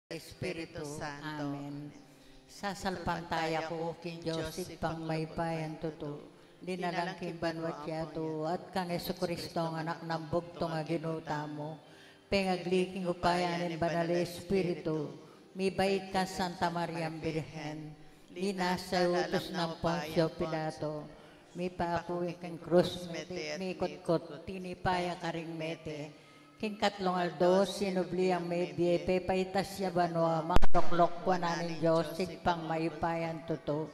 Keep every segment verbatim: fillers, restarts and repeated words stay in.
Espiritu Santo. Amen. Sasalpantaya ku king Dios, Ibpang mayupayang tutu, linalang king banua't yatu, at kang Jesucristo, Anak nang bugtung a Ginu tamu, pengagli king upaya ning Banal a Espiritu, mibait kang Santa Mariang Birhen, linasa utus nang Poncio Pilato, mipaku king krus mete, mikutkut, tinipa ya karing mete, king katlung aldo sinubli yang mebie, pepaitas ya banua, manglukluk wanan ning Dios Ibpang mayupayang tutu.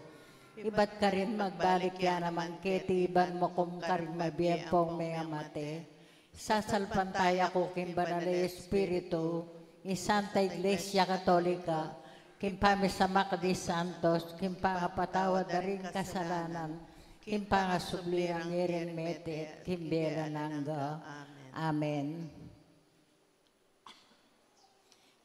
Ibat karin magbalik ya naman keti ban mukum karing mabie ampong mengamate. Sasalpantaya ku king Banal a Espiritu, king Santa Iglesia Katolika, king pamisamak ding santos, king pangapatawad da ring kasalanan, king pangasubli rang mie ring mete, king bie alang angga. Amen.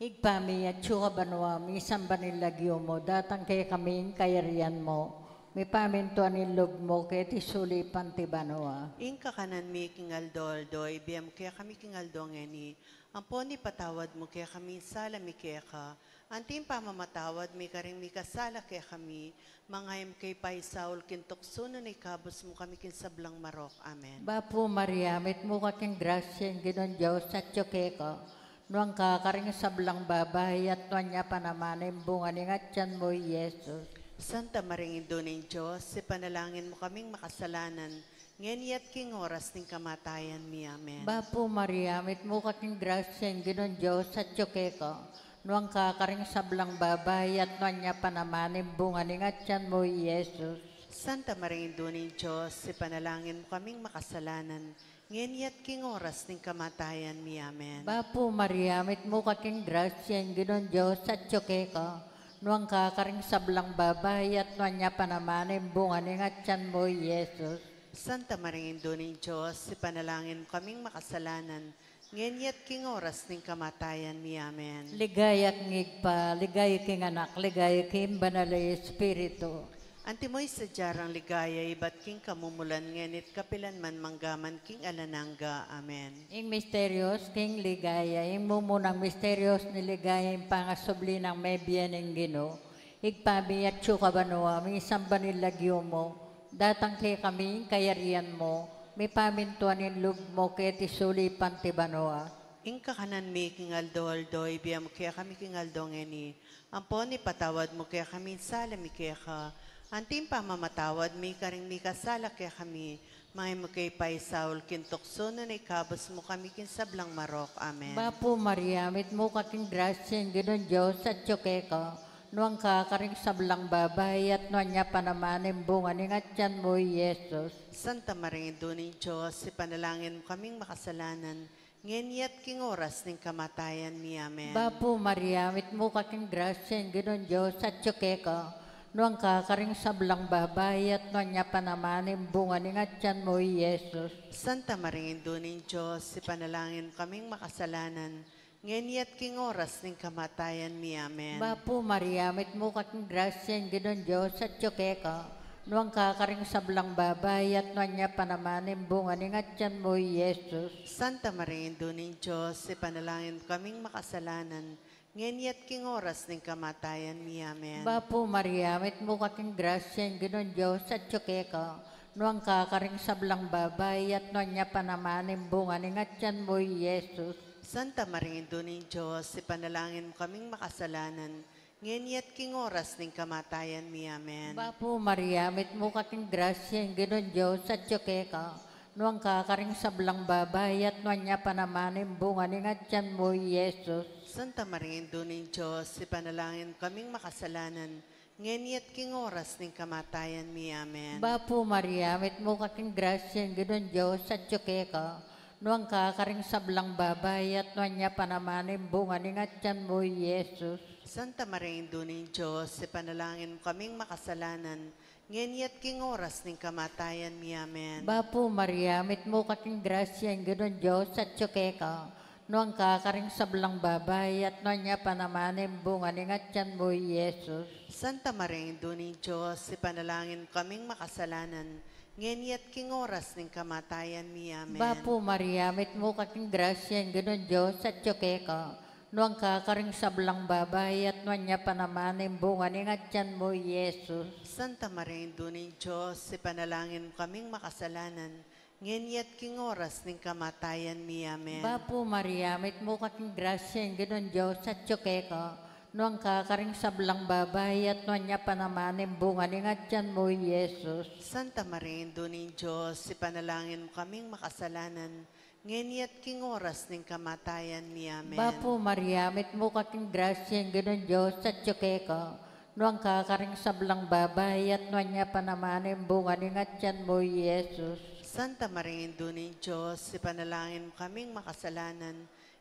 Ibpa mi, atsu ka banua, misamban ya ing lagyu mu, datang kekami ing kayarian mu, mipamintuan ing lub mu keti sulip anti banua. Ing kakanan mi king aldo-aldo ibie mu kekami king aldo ngeni, ampon ipatawad mu kekami ing sala mi keka, anti ing pamamatawad mi karing mikasala kekami, manga e mu ke paisaul king tuksu, nune ikabus mu kami king sablang marok. Amen. Bapu Maria, mitmu ka king grasya, ing Ginung Dios atyu keka, nuan ka karing sablang babai, at nuan ya pa naman ing bunga ning atyan mu, i Jesus. Santa Maria, Indu ning Dios, ipanalangin mu kaming makasalanan, ngeni at king oras ning kamatayan mi. Amen. Bapu Maria, mitmu ka king grasya, ing Ginung Dios atyu keka, nuan ka karing sablang babai, at nuan ya pa naman ing bunga ning atyan mu, i Jesus. Santa Maria, Indu ning Dios, ipanalangin mu kaming makasalanan, ngeni at king oras ning kamatayan mi. Amen. Bapu Maria, mitmu ka king grasya, ing Ginung Dios atyu keka, nuan ka karing sablang babai, at nuan ya pa naman ing bunga ning atyan mu, i Jesus. Santa Maria, Indu ning Dios, ipanalangin mu kaming makasalanan, ngeni at king oras ning kamatayan mi. Amen. Ligaya king Ibpa, ligaya king Anak, ligaya king Banal a Espiritu. Antimo ing sadya rang ligaya, ibat king kamumulan, ngeni at kapilan man, mangga man king alang angga. Amen. Ing misterios king ligaya. Ing mumunang misterios ning ligaya, ing pangasubli nang mebie ning Ginu. Ibpa mi, atyu ka banua, misamban ing lagyu mu, datang kekami ing kayarian mu, mipamintuan ing lub mu keti sulip anti banua. Ing kakanan mi king aldo-aldo ibie mu kekami king aldo ngeni, ampon ipatawad mu kekami ing sala mi keka, anti ing pamamatawad mi karing mikasala kekami, manga e mu ke paisaul king tuksu, nune ikabus mu kami king sablang marok. Amen. Bapu Maria, mitmu ka king grasya, ing Ginung Dios atyu keka, nuan ka karing sablang babai, at nuan ya pa naman ing bunga ning atyan mu, i Jesus. Santa Maria, Indu ning Dios, ipanalangin mu kaming makasalanan, ngeni at king oras ning kamatayan mi. Amen. Bapu Maria, mitmu ka king grasya, ing Ginung Dios atyu keka, nuan ka karing sablang babai, at nuan ya pa naman ing bunga ning atyan mu, i Jesus. Santa Maria, Indu ning Dios, ipanalangin mu kaming makasalanan, ngeni at king oras ning kamatayan mi. Amen. Bapu Maria, mitmu ka king grasya, ing Ginung Dios atyu keka, nuan ka karing sablang babai, at nuan ya pa naman ing bunga ning atyan mu, i Jesus. Santa Maria, Indu ning Dios, ipanalangin mu kaming makasalanan, ngeni at king oras ning kamatayan mi. Amen. Bapu Maria, mitmu ka king grasya, ing Ginung Dios atyu keka, nuan ka karing sablang babai, at nuan ya pa naman ing bunga ning atyan mu, i Jesus. Santa Maria, Indu ning Dios, ipanalangin mu kaming makasalanan, ngeni at king oras ning kamatayan mi. Amen. Bapu Maria, mitmu ka king grasya, ing Ginung Dios atyu keka, nuan ka karing sablang babai, at nuan ya pa naman ing bunga ning atyan mu, i Jesus. Santa Maria, Indu ning Dios, ipanalangin mu kaming makasalanan, ngeni at king oras ning kamatayan mi. Amen. Bapu Maria, mitmu ka king grasya, ing Ginung Dios atyu keka, nuan ka karing sablang babai, at nuan ya pa naman ing bunga ning atyan mu, i Jesus. Santa Maria, Indu ning Dios, ipanalangin mu kaming makasalanan, ngeni at king oras ning kamatayan mi. Amen. Bapu Maria, mitmu ka king grasya, ing Ginung Dios atyu keka, nuan ka karing sablang babai, at nuan ya pa naman ing bunga ning atyan mu, i Jesus. Santa Maria, Indu ning Dios, ipanalangin mu kaming makasalanan, ngeni at king oras ning kamatayan mi. Amen. Bapu Maria, mitmu ka king grasya, ing Ginung Dios atyu keka, Nuan ka karing sablang babai, at nuan ya pa naman ing bunga ning atian mu, i Jesus. Santa Maria, Indu ning Dios, ipanalangin mu kaming makasalanan, ngeni at king oras ning kamatayan mi. Amen. Bapu Maria, mitmu ka king grasya, ing Ginung Dios atyu keka. Nuan ka karing sablang babai, at nuan ya pa naman ing bunga ning atian mu, i Jesus. Santa Maria, Indu ning Dios, ipanalangin mu kaming makasalanan, ngeni at king oras ning kamatayan mi. Amen. Bapu Maria, mitmu ka king grasya, ing Ginung Dios atyu keka. Nuan ka karing sablang babai, at nuan ya pa naman ing bunga ning atian mu, i Jesus. Santa Maria, Indu ning Dios, ipanalangin mu kaming makasalanan,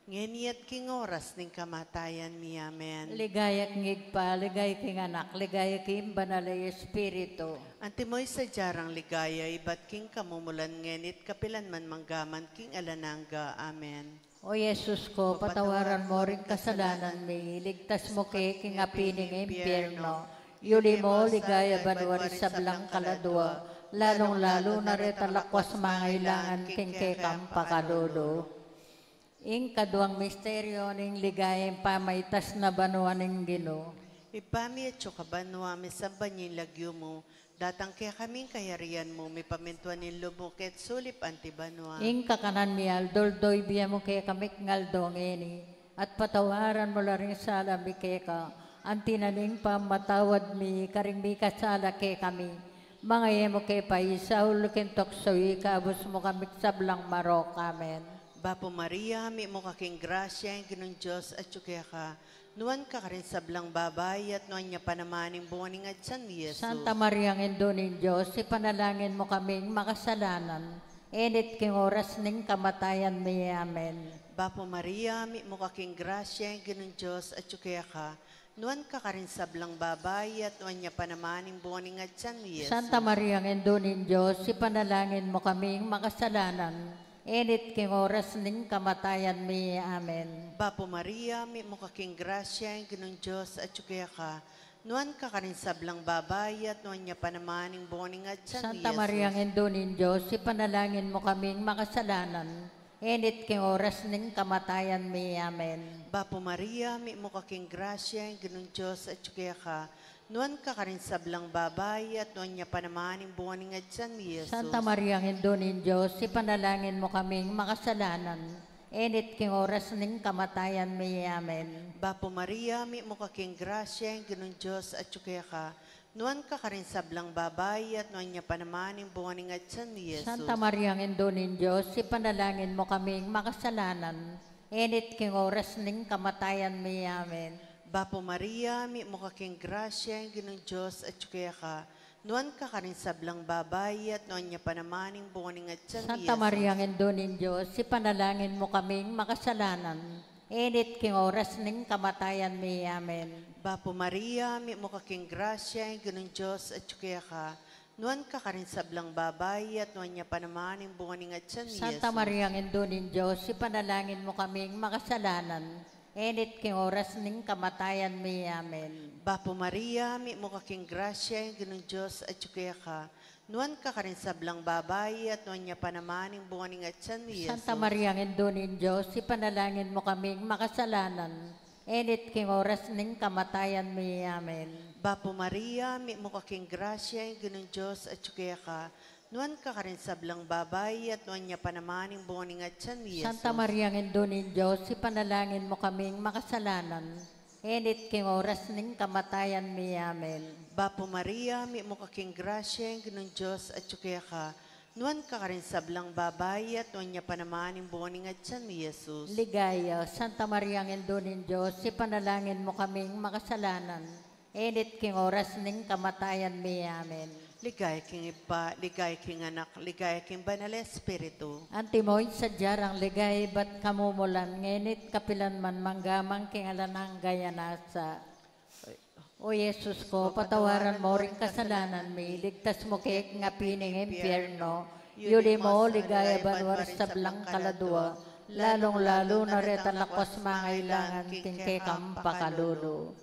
ngeni at king oras ning kamatayan mi. Amen. Ligaya king Ibpa, ligaya king Anak, ligaya king Banal a Espiritu. Antimo ing sadya rang ligaya, ibat king kamumulan, ngeni at kapilan man, mangga man king alang angga. Amen. O Jesus ko, patawaran mu ring kasalanan mi, iligtas mu ke king api ning impyerno, yuli mu ligaya banua ring sablang kaladua, lalung-lalu na retang lakwas mangailangan king kekang pakalulu. Ing kaduang misteryo ning ligaya, ing pamaitas na banua ning Ginu. Ibpa mi atsu ka banua, misamban ya ing lagyu mu, datang kekami ing kayarian mu, mipamintuan ing lub mu keti sulip anti banua. Ing kakanan mi aldo-aldo ibie mu kekami king aldo ngeni, at patawaran mu la ring sala mi keka, anti na ning pamamatawad mi karing mikasala kekami. Manga e mu ke paisaul king tuksu, ikabus mu kami king sablang marok. Amen. Bapu Maria, mitmu ka king grasya, ing Ginung Dios atyu keka. Nuan ka karing sablang babai, at nuan ya pa naman ing bunga ning atian mu, i Jesus. Santa Maria, Indu ning Dios, ipanalangin mu kaming makasalanan, ngeni at king oras ning kamatayan mi. Amen. Bapu Maria, mitmu ka king grasya, ing Ginung Dios atyu keka. Nuan ka karing sablang babai, at nuan ya pa naman ing bunga ning atian mu, i Jesus. Santa Maria, Indu ning Dios, ipanalangin mu kaming makasalanan, ngeni at king oras ning kamatayan mi. Amen. Bapu Maria, mitmu ka king grasya, ing Ginung Dios atyu keka. Nuan ka karing sablang babai, at nuan ya pa naman ing bunga ning atian mu, i Jesus. Santa Maria, Indu ning Dios, ipanalangin mu kaming makasalanan, ngeni at king oras ning kamatayan mi. Amen. Bapu Maria, mitmu ka king grasya, ing Ginung Dios atyu keka. Nuan ka karing sablang babai, at nuan ya pa naman ing bunga ning atian mu, i Jesus. Santa Maria, Indu ning Dios, ipanalangin mu kaming makasalanan, ngeni at king oras ning kamatayan mi. Amen. Bapu Maria, mitmu ka king grasya, ing Ginung Dios atyu keka. Nuan ka karing sablang babai, at nuan ya pa naman ing bunga ning atian mu, i Jesus. Santa Maria, Indu ning Dios, ipanalangin mu kaming makasalanan, ngeni at king oras ning kamatayan mi. Amen. Bapu Maria, mitmu ka king grasya, ing Ginung Dios atyu keka. Nuan ka karing sablang babai, at nuan ya pa naman ing bunga ning atian mu, i Jesus. Santa Maria, Indu ning Dios, ipanalangin mu kaming makasalanan, ngeni at king oras ning kamatayan mi. Amen. Bapu Maria, mitmu ka king grasya, ing Ginung Dios atyu keka. Nuan ka karing sablang babai, at nuan ya pa naman ing bunga ning atian mu, i Jesus. Santa Maria, Indu ning Dios, ipanalangin mu kaming makasalanan, ngeni at king oras ning kamatayan mi. Amen. Bapu Maria, mitmu ka king grasya, ing Ginung Dios atyu keka. Nuan ka karing sablang babai, at nuan ya pa naman ing bunga ning atian mu, i Jesus. Santa Maria, Indu ning Dios, ipanalangin mu kaming makasalanan, ngeni at king oras ning kamatayan mi. Amen. Bapu Maria, mitmu ka king grasya, ing Ginung Dios atyu keka. Nuan ka karing sablang babai, at nuan ya pa naman ing bunga ning atian mu, i Jesus. Santa Maria, Indu ning Dios, ipanalangin mu kaming makasalanan, ngeni at king oras ning kamatayan mi. Amen. Bapu Maria, mitmu ka king grasya, ing Ginung Dios atyu keka. Nuan ka karing sablang babai, at nuan ya pa naman ing bunga ning atian mu, i Jesus. Ligaya. Santa Maria, Indu ning Dios, ipanalangin mu kaming makasalanan, ngeni at king oras ning kamatayan mi. Amen. Ligaya king Ibpa, ligaya king Anak, ligaya king Banal a Espiritu. Antimo ing sadya rang ligaya ibat kamumulan, ngeni at kapilan man, mangga man king alang angga. Amen. O Jesus ko, patawaran mu ring kasalanan mi, iligtas mu ke king api ning impyerno, yuli mu ligaya banua ring sablang kaladua, lalung-lalu na retang lakwas mangailangan king kekang pakalulu.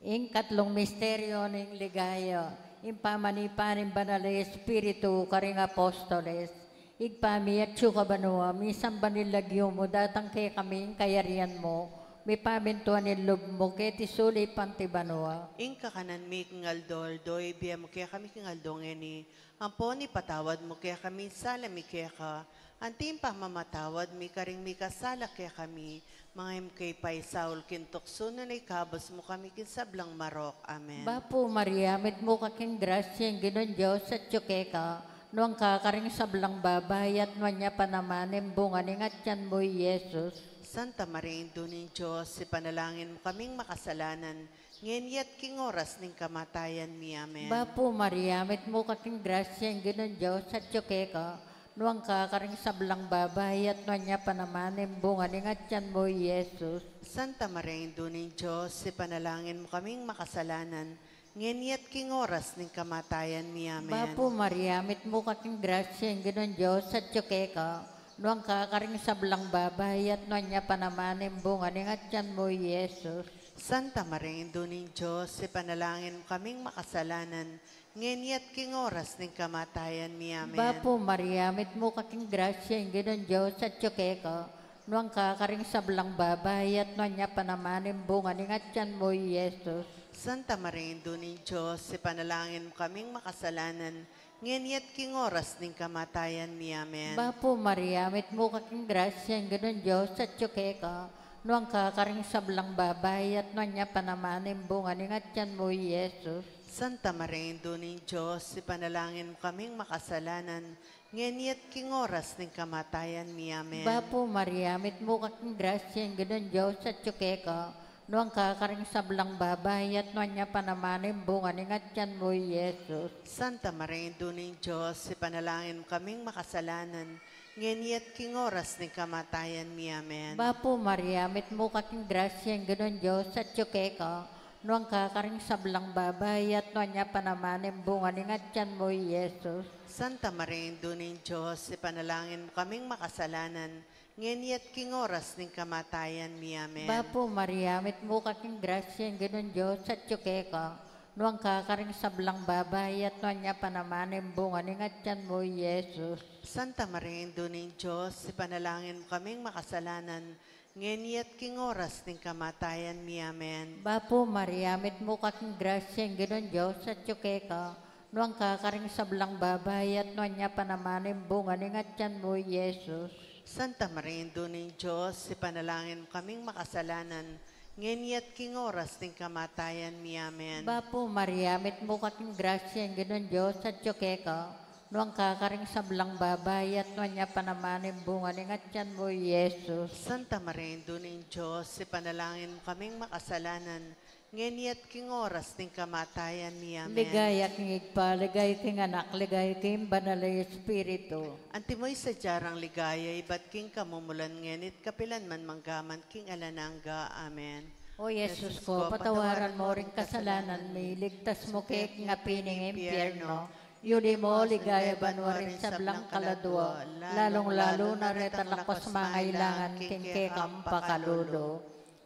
Ing katlung misteryo ning ligaya, ing pamanipa ning Banal a Espiritu karing apostoles. Ibpa mi, atsu ka banua, misamban ya ing lagyu mu, datang kekami ing kayarian mu, mipamintuan ing lub mu, keti sulip anti banua. Ing kakanan mi king aldo-aldo, ibie mu kekami king aldo ngeni, ampon ipatawad mu kekami ing sala mi keka, anti ing pamamatawad mi karing mikasala kekami, manga e mu ke paisaul king tuksu, nune ikabus mu kami king sablang marok. Amen. Bapu Maria, mitmu ka king grasya, ing Ginung Dios atyu keka, nuan ka karing sablang babai, at nuan ya pa naman ing bunga ning atyan mu, i Jesus. Santa Maria, Indu ning Dios, ipanalangin mu kaming makasalanan, ngeni at king oras ning kamatayan mi. Amen. Bapu Maria, mitmu ka king grasya, ing Ginung Dios atyu keka, nuan ka karing sablang babai, at nuan ya pa naman ing bunga ning atyan mu, i Jesus. Santa Maria, Indu ning Dios, ipanalangin mu kaming makasalanan, ngeni at king oras ning kamatayan mi. Amen. Bapu Maria, mitmu ka king grasya, ing Ginung Dios atyu keka, nuan ka karing sablang babai, at nuan ya pa naman ing bunga ning atyan mu, i Jesus. Santa Maria, Indu ning Dios, ipanalangin mu kaming makasalanan, ngeni at king oras ning kamatayan mi. Amen. Bapu Maria, mitmu ka king grasya, ing Ginung Dios atyu keka, nuan ka karing sablang babai, at nuan ya pa naman ing bunga ning atyan mu, i Jesus. Santa Maria, Indu ning Dios, ipanalangin mu kaming makasalanan, ngeni at king oras ning kamatayan mi. Amen. Bapu Maria, mitmu ka king grasya, ing Ginung Dios atyu keka, nuan ka karing sablang babai, at nuan ya pa naman ing bunga ning atyan mu, i Jesus. Santa Maria, Indu ning Dios, ipanalangin mu kaming makasalanan, ngeni at king oras ning kamatayan mi. Amen. Bapu Maria, mitmu ka king grasya, ing Ginung Dios atyu keka, nuan ka karing sablang babai, at nuan ya pa naman ing bunga ning atyan mu, i Jesus. Santa Maria, Indu ning Dios, ipanalangin mu kaming makasalanan, ngeni at king oras ning kamatayan mi. Amen. Bapu Maria, mitmu ka king grasya, ing Ginung Dios atyu keka, nuan ka karing sablang babai, at nuan ya pa naman ing bunga ning atyan mu, i Jesus. Santa Maria, Indu ning Dios, ipanalangin mu kaming makasalanan, ngeni at king oras ning kamatayan mi. Amen. Bapu Maria, mitmu ka king grasya, ing Ginung Dios atyu keka, nuan ka karing sablang babai, at nuan ya pa naman ing bunga ning atyan mu, i Jesus. Santa Maria, Indu ning Dios, ipanalangin mu kaming makasalanan, ngeni at king oras ning kamatayan mi. Amen. Bapu Maria, mitmu ka king grasya, ing Ginung Dios atyu keka, nuan ka karing sablang babai, at nuan ya pa naman ing bunga ning atyan mu, i Jesus. Santa Maria, Indu ning Dios, ipanalangin mu kaming makasalanan, ngeni at king oras ning kamatayan mi. Amen. Bapu Maria, mitmu ka king grasya, ing Ginung Dios atyu keka, nuan ka karing sablang babai, at nuan ya pa naman ing bunga ning atyan mu, i Jesus. Santa Maria, Indu ning Dios, ipanalangin mu kaming makasalanan, ngeni at king oras ning kamatayan mi. Amen. Ligaya king Ibpa, ligaya king Anak, ligaya king Banal a Espiritu. Antimo ing sadya rang ligaya, ibat king kamumulan, ngeni at kapilan man, mangga man king alang angga. Amen. O Jesus ko, patawaran mo ring kasalanan mi, iligtas mu ke king api ning impyerno, yuli mo king ligaya banua ring sablang kaladua, lalung-lalu na retang lakuas mangailangan king kekang pakalulu.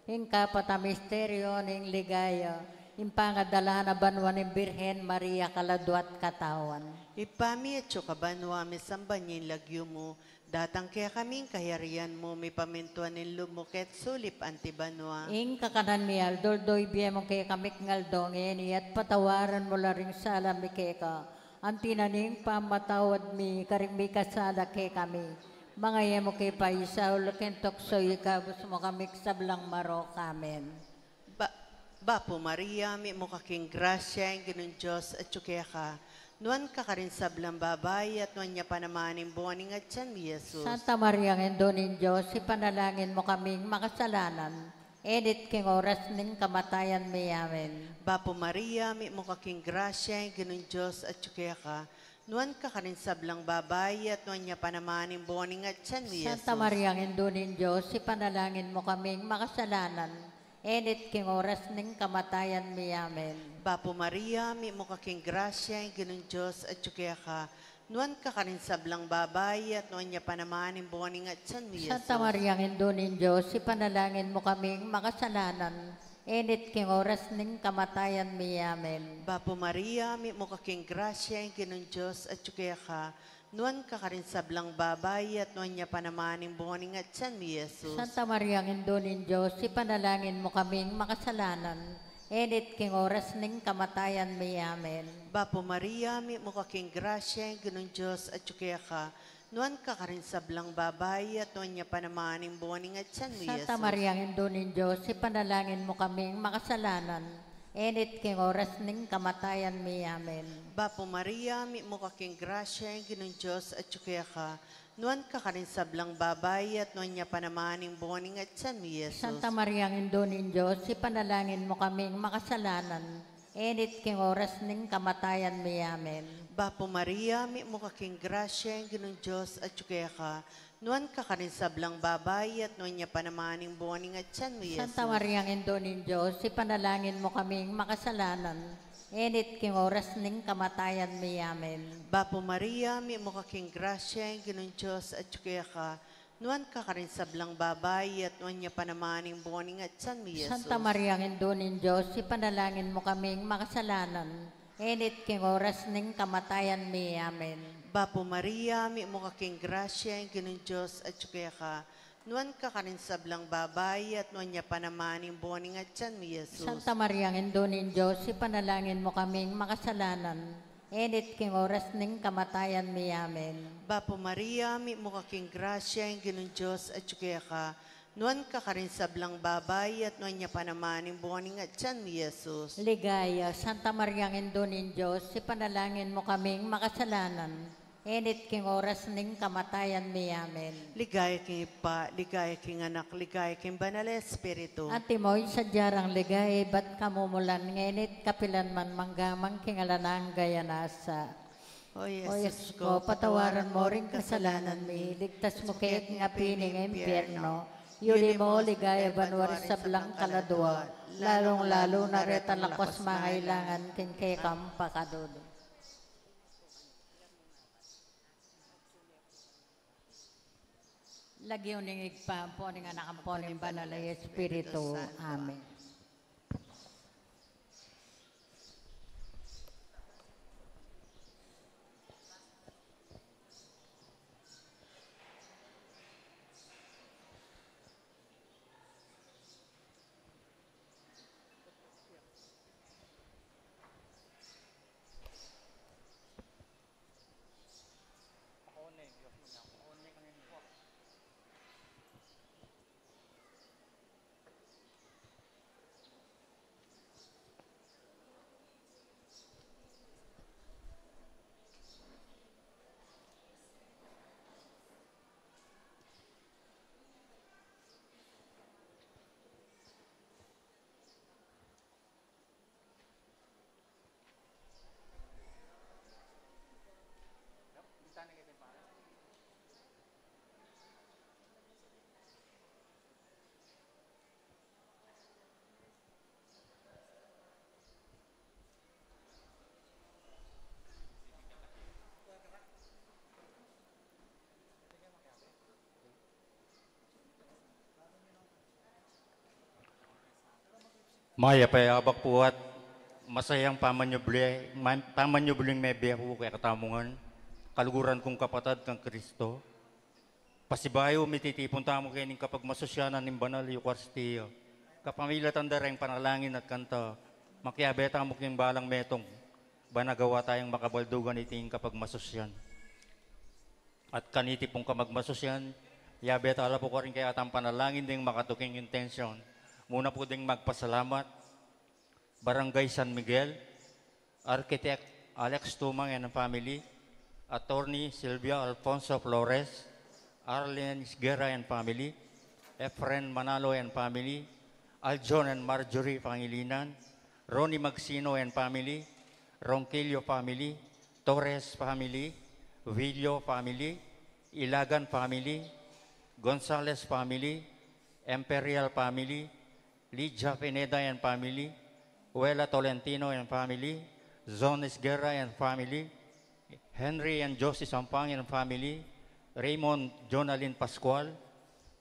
Ing kapat a misteryo ning ligaya, ing pangadala na banua ning Birhen Maria kaladua at katawan. Ibpa mi atsu ka banua, misamban ya ing lagyu mu, datang kekami ing kayarian mu, mipamintuan ing lub mu keti sulip anti banua. Ing kakanan mi aldo-aldo ibie mu kekami king aldo ngeni, at patawaran mu la ring sala mi keka, anti na ning pamamatawad mi karing mikasala kekami. Manga e mu ke paisaul king tuksu, ikabus mu kami king sablang marok. Amen. Ba-, Bapu Maria, mitmu ka king grasya, ing Ginung Dios atyu keka. Nuan ka karing sablang babai, at nuan ya pa naman ing bunga ning atyan mu, i Jesus. Santa Maria, Indu ning Dios, ipanalangin mu kaming makasalanan, ngeni at king oras ning kamatayan mi. Amen. Bapu Maria, mitmu ka king grasya, ing Ginung Dios atyu keka. Nuan ka karing sablang babai, at nuan ya pa naman ing bunga ning atyan mu, i Jesus. Santa Maria, Indu ning Dios, ipanalangin mu kaming makasalanan, ngeni at king oras ning kamatayan mi. Amen. Bapu Maria, mitmu ka king grasya, ing Ginung Dios atyu keka. Nuan ka karing sablang babai, at nuan ya pa naman ing bunga ning atyan mu, i Jesus. Santa Maria, Indu ning Dios, ipanalangin mu kaming makasalanan, ngeni at king oras ning kamatayan mi. Amen. Bapu Maria, mitmu ka king grasya, ing Ginung Dios atyu keka. Nuan ka karing sablang babai, at nuan ya pa naman ing bunga ning atian mu, Jesus. Santa Maria, Indu ning Dios, ipanalangin mu kaming makasalanan, enit king oras ning kamatayan mi. Amen. Bapu Maria, mitmu ka king grasya, ing Ginung Dios atyu keka. Nuan ka karing sablang babai, at nuan ya pa naman ing bunga ning atian mu, Santa Jesus. Maria, Indu ning Dios, ipanalangin mu kaming makasalanan, enit king oras ning kamatayan mi. Amen. Bapu Maria, mitmu ka king grasya, ing Ginung Dios atyu keka. Nuan ka karing sablang babai, at nuan ya pa naman ing bunga ning atian mu, Jesus. Santa Maria, Indu ning Dios, ipanalangin mu kaming makasalanan, enit king oras ning kamatayan mi. Amen. Bapu Maria, mitmu ka king grasya, ing Ginung Dios atyu keka. Nuan ka karing sablang babai, at nuan ya pa naman ing bunga ning atian mu, Santa Jesus. Maria, Indu ning Dios, ipanalangin mu kaming makasalanan, enit king oras ning kamatayan mi. Amen. Bapu Maria, mitmu ka king grasya, ing Ginung Dios atyu keka. Nuan ka karing sablang babai, at nuan ya pa naman ing bunga ning atian mu, Jesus. Santa Maria, Indu ning Dios, ipanalangin mu kaming makasalanan, enit king oras ning kamatayan mi. Amen. Bapu Maria, mitmu ka king grasya, ing Ginung Dios atyu keka. Nuan ka karing sablang babai, at nuan ya pa naman ing bunga ning atian mu, Jesus. Santa Maria, Indu ning Dios, ipanalangin mu kaming makasalanan, enit king oras ning kamatayan mi. Amen. Bapu Maria, mitmu ka king grasya, ing Ginung Dios atyu keka. Nuan ka karing sablang babai, at nuan ya pa naman ing bunga ning atian mu, Jesus. Ligaya, Santa Maria, Indu ning Dios, ipanalangin mu kaming makasalanan, enit king oras ning kamatayan mi. Amen. Ligaya king Ibpa, ligaya king Anak, ligaya king Banal a Espiritu. Antimo ing sadya rang ligaya ibat kamumulan, ngenit kapilan man, mangga man king alang angga. Amen. O Jesus ko, patawaran mo ring kasalanan mi, ligtas mu ke king api ning impyerno, yuli mo king ligaya banua ring sablang kaladua, lalung-lalu na retang lakas mangailangan king kekang pakadulu. Lagyu ning Ibpa, ampo ning Anak, ampo ning Banal a Espiritu. Amen. Mayap a abak pu at masayang pamanyubli, ma-, pamanyubling mebie ku kekatamu ngan, kaluguran kung kapatad kang Kristo. Pasibayu, mititipun tamu keni king kapagmasusyanan ning Banal a Eukaristia. Kapamilatan da reng panalangin at kanta, makiabe tamu king balang metung, ban agawa tayang makabaldugan iting kapagmasusyan. At kaniti pung kapagmasusyan, yabe tala pu karing kayatang panalangin ding makatuking intensyon. Muna pu ding magpasalamat, Barangay San Miguel, Architect Alex Tumang and family, Attorney Sylvia Alfonso Flores, Arlene Isguera and family, Efren Manalo and family, Aljon and Marjorie Pangilinan, Ronnie Magsino and family, Ronquillo family, Torres family, Villo family, Ilagan family, Gonzalez family, Imperial family, Lydia Pineda and family, Wela Tolentino and family, Zones Guerra and family, Henry and Josie Sampang and family, Raymond Jonalyn Pascual,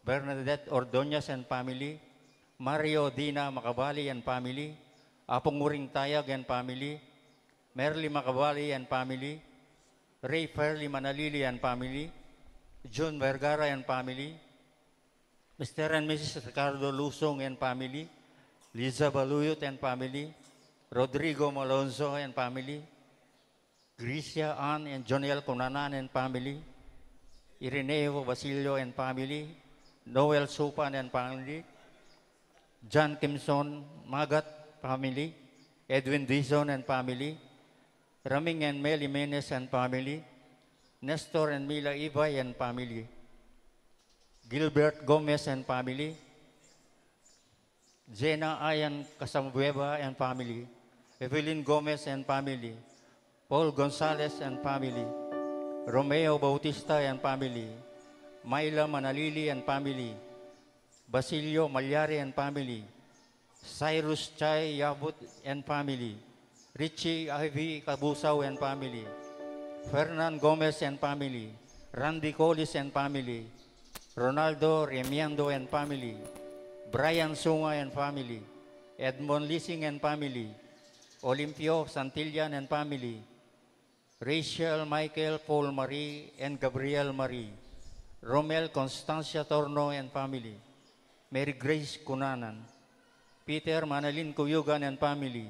Bernadette Ordonez and family, Mario Dina Macabali and family, Apung Uring Tayag and family, Merly Macabali and family, Ray Fairley Manalili and family, June Vergara and family, Mister and Missus Ricardo Lusong and family, Liza Baluyot and family, Rodrigo Malonzo and family, Gracia Ann and Jonel Cunanan and family, Irineo Basilio and family, Noel Supan and family, John Kimson Magat family, Edwin Dizon and family, Raming and Mel Jimenez and family, Nestor and Mila Ibay and family, Gilbert Gomez and family, Zena Ayan Casabueva and family, Evelyn Gomez and family, Paul Gonzalez and family, Romeo Bautista and family, Myla Manalili and family, Basilio Malyari and family, Cyrus Chai Yabut and family, Richie Ivy Cabusao and family, Fernan Gomez and family, Randy Collis and family, Ronaldo Remiendo and family, Brian Sunga and family, Edmond Lising and family, Olimpio Santillan and family, Rachel Michael Paul Marie and Gabriel Marie, Romel Constancia Torno and family, Mary Grace Cunanan, Peter Manalin Cuyugan and family,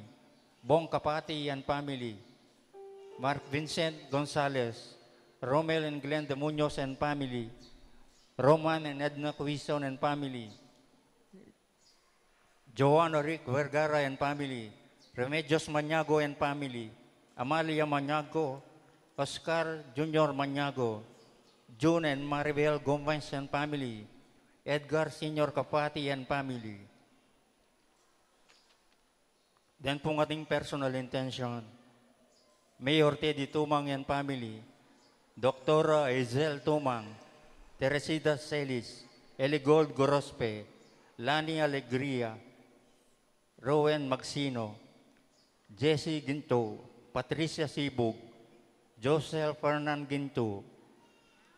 Bong Capati and family, Mark Vincent Gonzalez, Romel and Glenda Muñoz and family, Roman and Edna Quizon and family, Joanna Rick Vergara and family, Remedios Maniago and family, Amalia Maniago, Oscar Junior Maniago, June and Maribel Gomez and family, Edgar Senior Capati and family. Then pung ating personal intention, Mayor Teddy Tumang and family, Doktora Hazel Tumang, Teresita Celis, Eligold Gorospe, Lani Alegria, Rowen Magsino, Jesse Ginto, Patricia Sibug, Josel Fernan Ginto,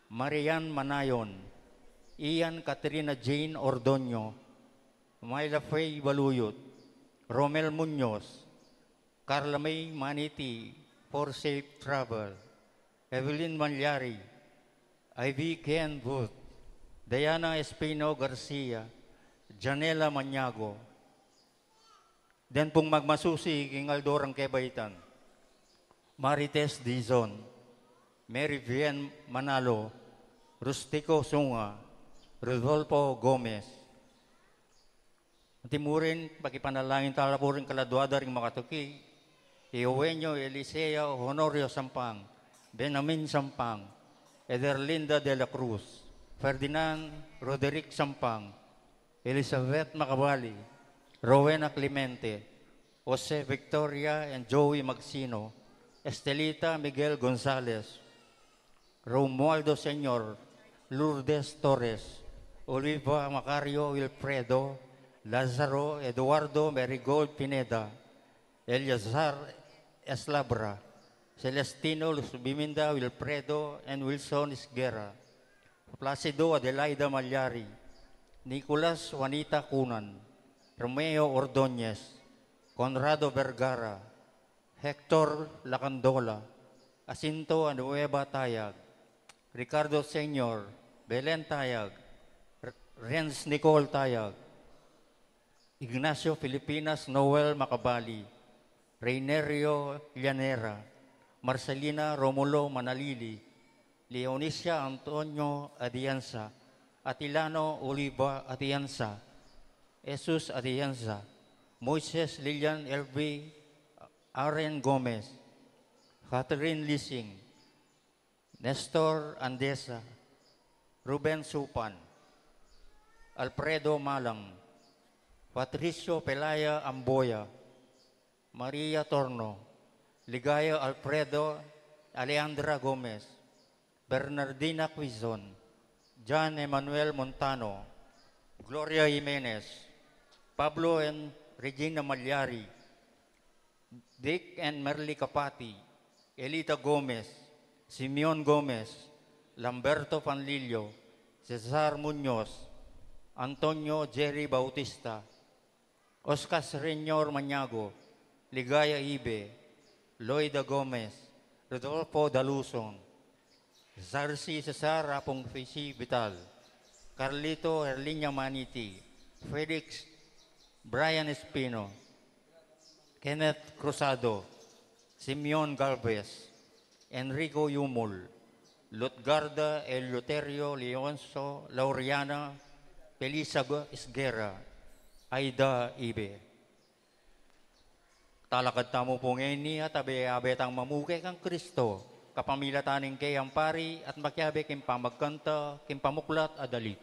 Marian Manayon, Ian Katrina Jane Ordoño, Myla Faye Baluyot, Romel Muñoz, Carla May Maniti for safe travel, Evelyn Malyari, Ivy Ken Booth, Diana Espino Garcia, Janela Maniago. Then pung magmasusi king aldo rang kebaitan, Marites Dizon, Mary Vian Manalo, Rustico Sunga, Rodolfo Gomez. Anti murin, pakipanalangin tala pu ring kaladua da ring makatuki, i Eugenio Eliseo Honorio Sampang, Benamin Sampang, Ederlinda de la Cruz, Ferdinand Roderick Sampang, Elizabeth Macabali, Rowena Clemente, Jose Victoria and Joey Magsino, Estelita Miguel Gonzalez, Romualdo Senior, Lourdes Torres, Oliva Macario Wilfredo, Lazaro Eduardo Marigold Pineda, Eleazar Eslabra, Celestino Luz Biminda Wilfredo and Wilson Isguera, Placido Adelaida Malyari, Nicolas Juanita Cunan, Romeo Ordóñez, Conrado Vergara, Hector Lacandola, Jacinto Anueva Tayag, Ricardo Senior, Belen Tayag, R-, Renz Nicole Tayag, Ignacio Filipinas Noel Macabali, Reinerio Llanera, Marcelina Romulo Manalili, Leonicia Antonio Atienza, Atilano Oliva Atienza, Jesus Atienza, Moises Lilian Elvi, Aren Gomez, Catherine Lising, Nestor Andesa, Ruben Supan, Alfredo Malang, Patricio Pelaya Amboya, Maria Torno, Ligaya Alfredo, Alejandra Gomez, Bernardina Quizon, John Emmanuel Montano, Gloria Jimenez, Pablo and Regina Malyari, Dick and Merly Capati, Elita Gomez, Simeon Gomez, Lamberto Panlilio, Cesar Muñoz, Antonio Jerry Bautista, Oscar Senior Maniago, Ligaya Ibe, Loida Gomez, Rodolfo Daluson, Zarcy Cesar Apung Fisi Vital, Carlito Erliña Maniti, Felix Brian Espino, Kenneth Cruzado, Simeon Galvez, Enrico Yumul, Lutgarda Eleuterio Leonso, Laureana Felisa Esguerra, Aida Ibe. Talakad tamu pu ngeni at abe-abe tang mamuke kang Kristo, kapamilatan ning kayang pari at makiabe king pamagkanta, king pamuklat a dalit.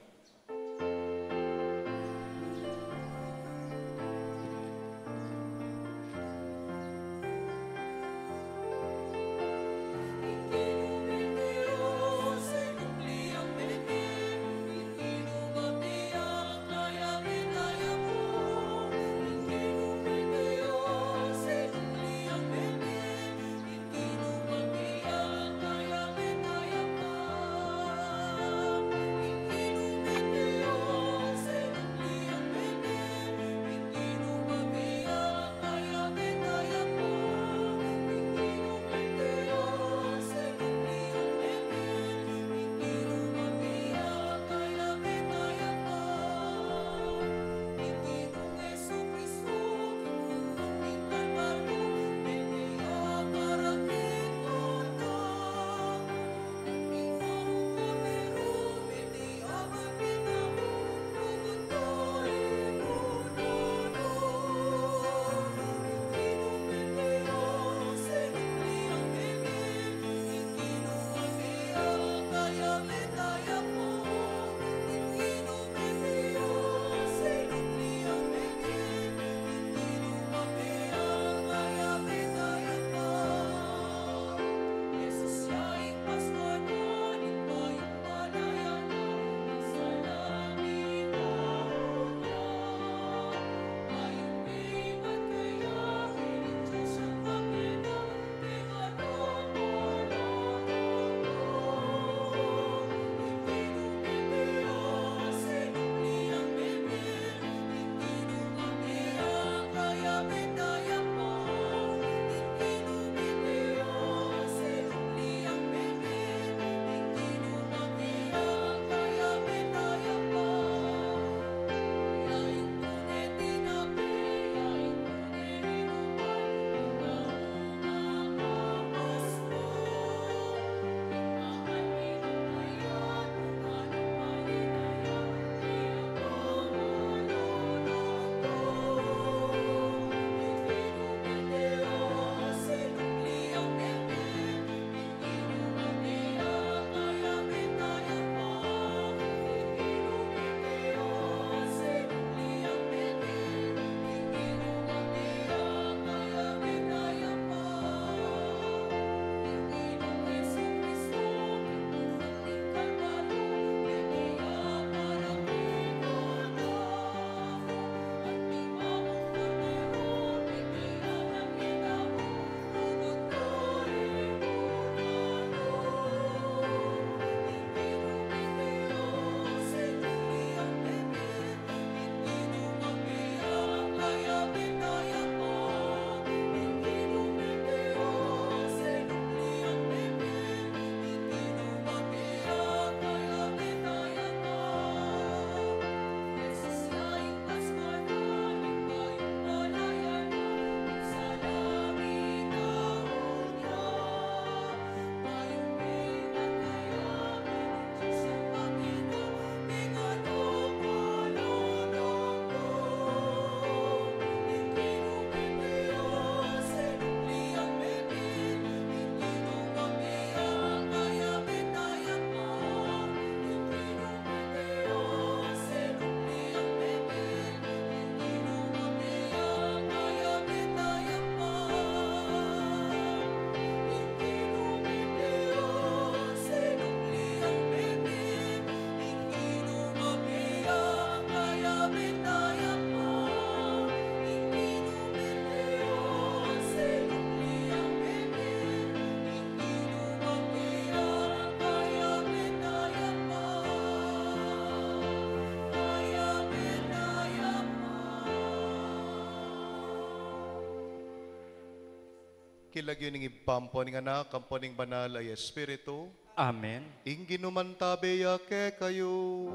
King lagyu ning Ibpa, ampo ning Anak, ampo ning Banal a Espiritu. Amen. Ing Ginu mantabe ya kekayu.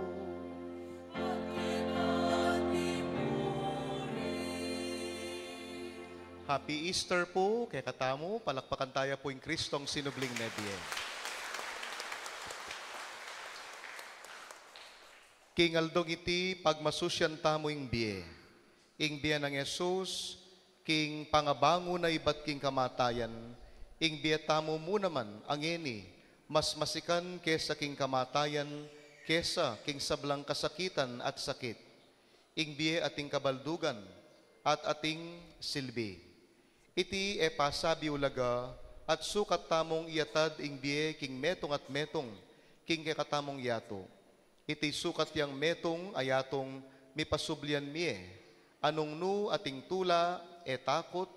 Happy Easter pu kekatamu. Palakpakan taya pu ing Kristong sinubling mebie. King aldong iti, pagmasusyan tamu ing bie. Ing bie nang Jesus, king pangabangun na ibat king kamatayan, ing bie tamu mu naman a ngeni, mas masikan kesa king kamatayan, kesa king sablang kasakitan at sakit. Ing bie ating kabaldugan at ating silbi. Iti e pasabi ulaga at sukat tamung iyatad ing bie king metung at metung king kekatamung yatu. Iti sukat yang metung a yatung mipasublian mie, a nung nu ating tula e takut,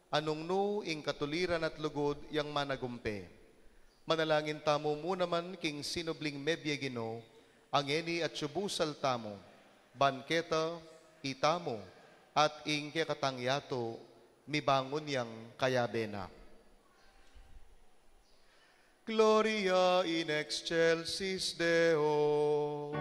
a nung nu ing katuliran at lugud yang managumpe. Manalangin tamu mu naman king sinubling mebie Ginu, a ngeni atyu busal tamu, ban keta, itamu, at ing kekatang yatu, mibangun yang kayabe na. Gloria in excelsis Deo.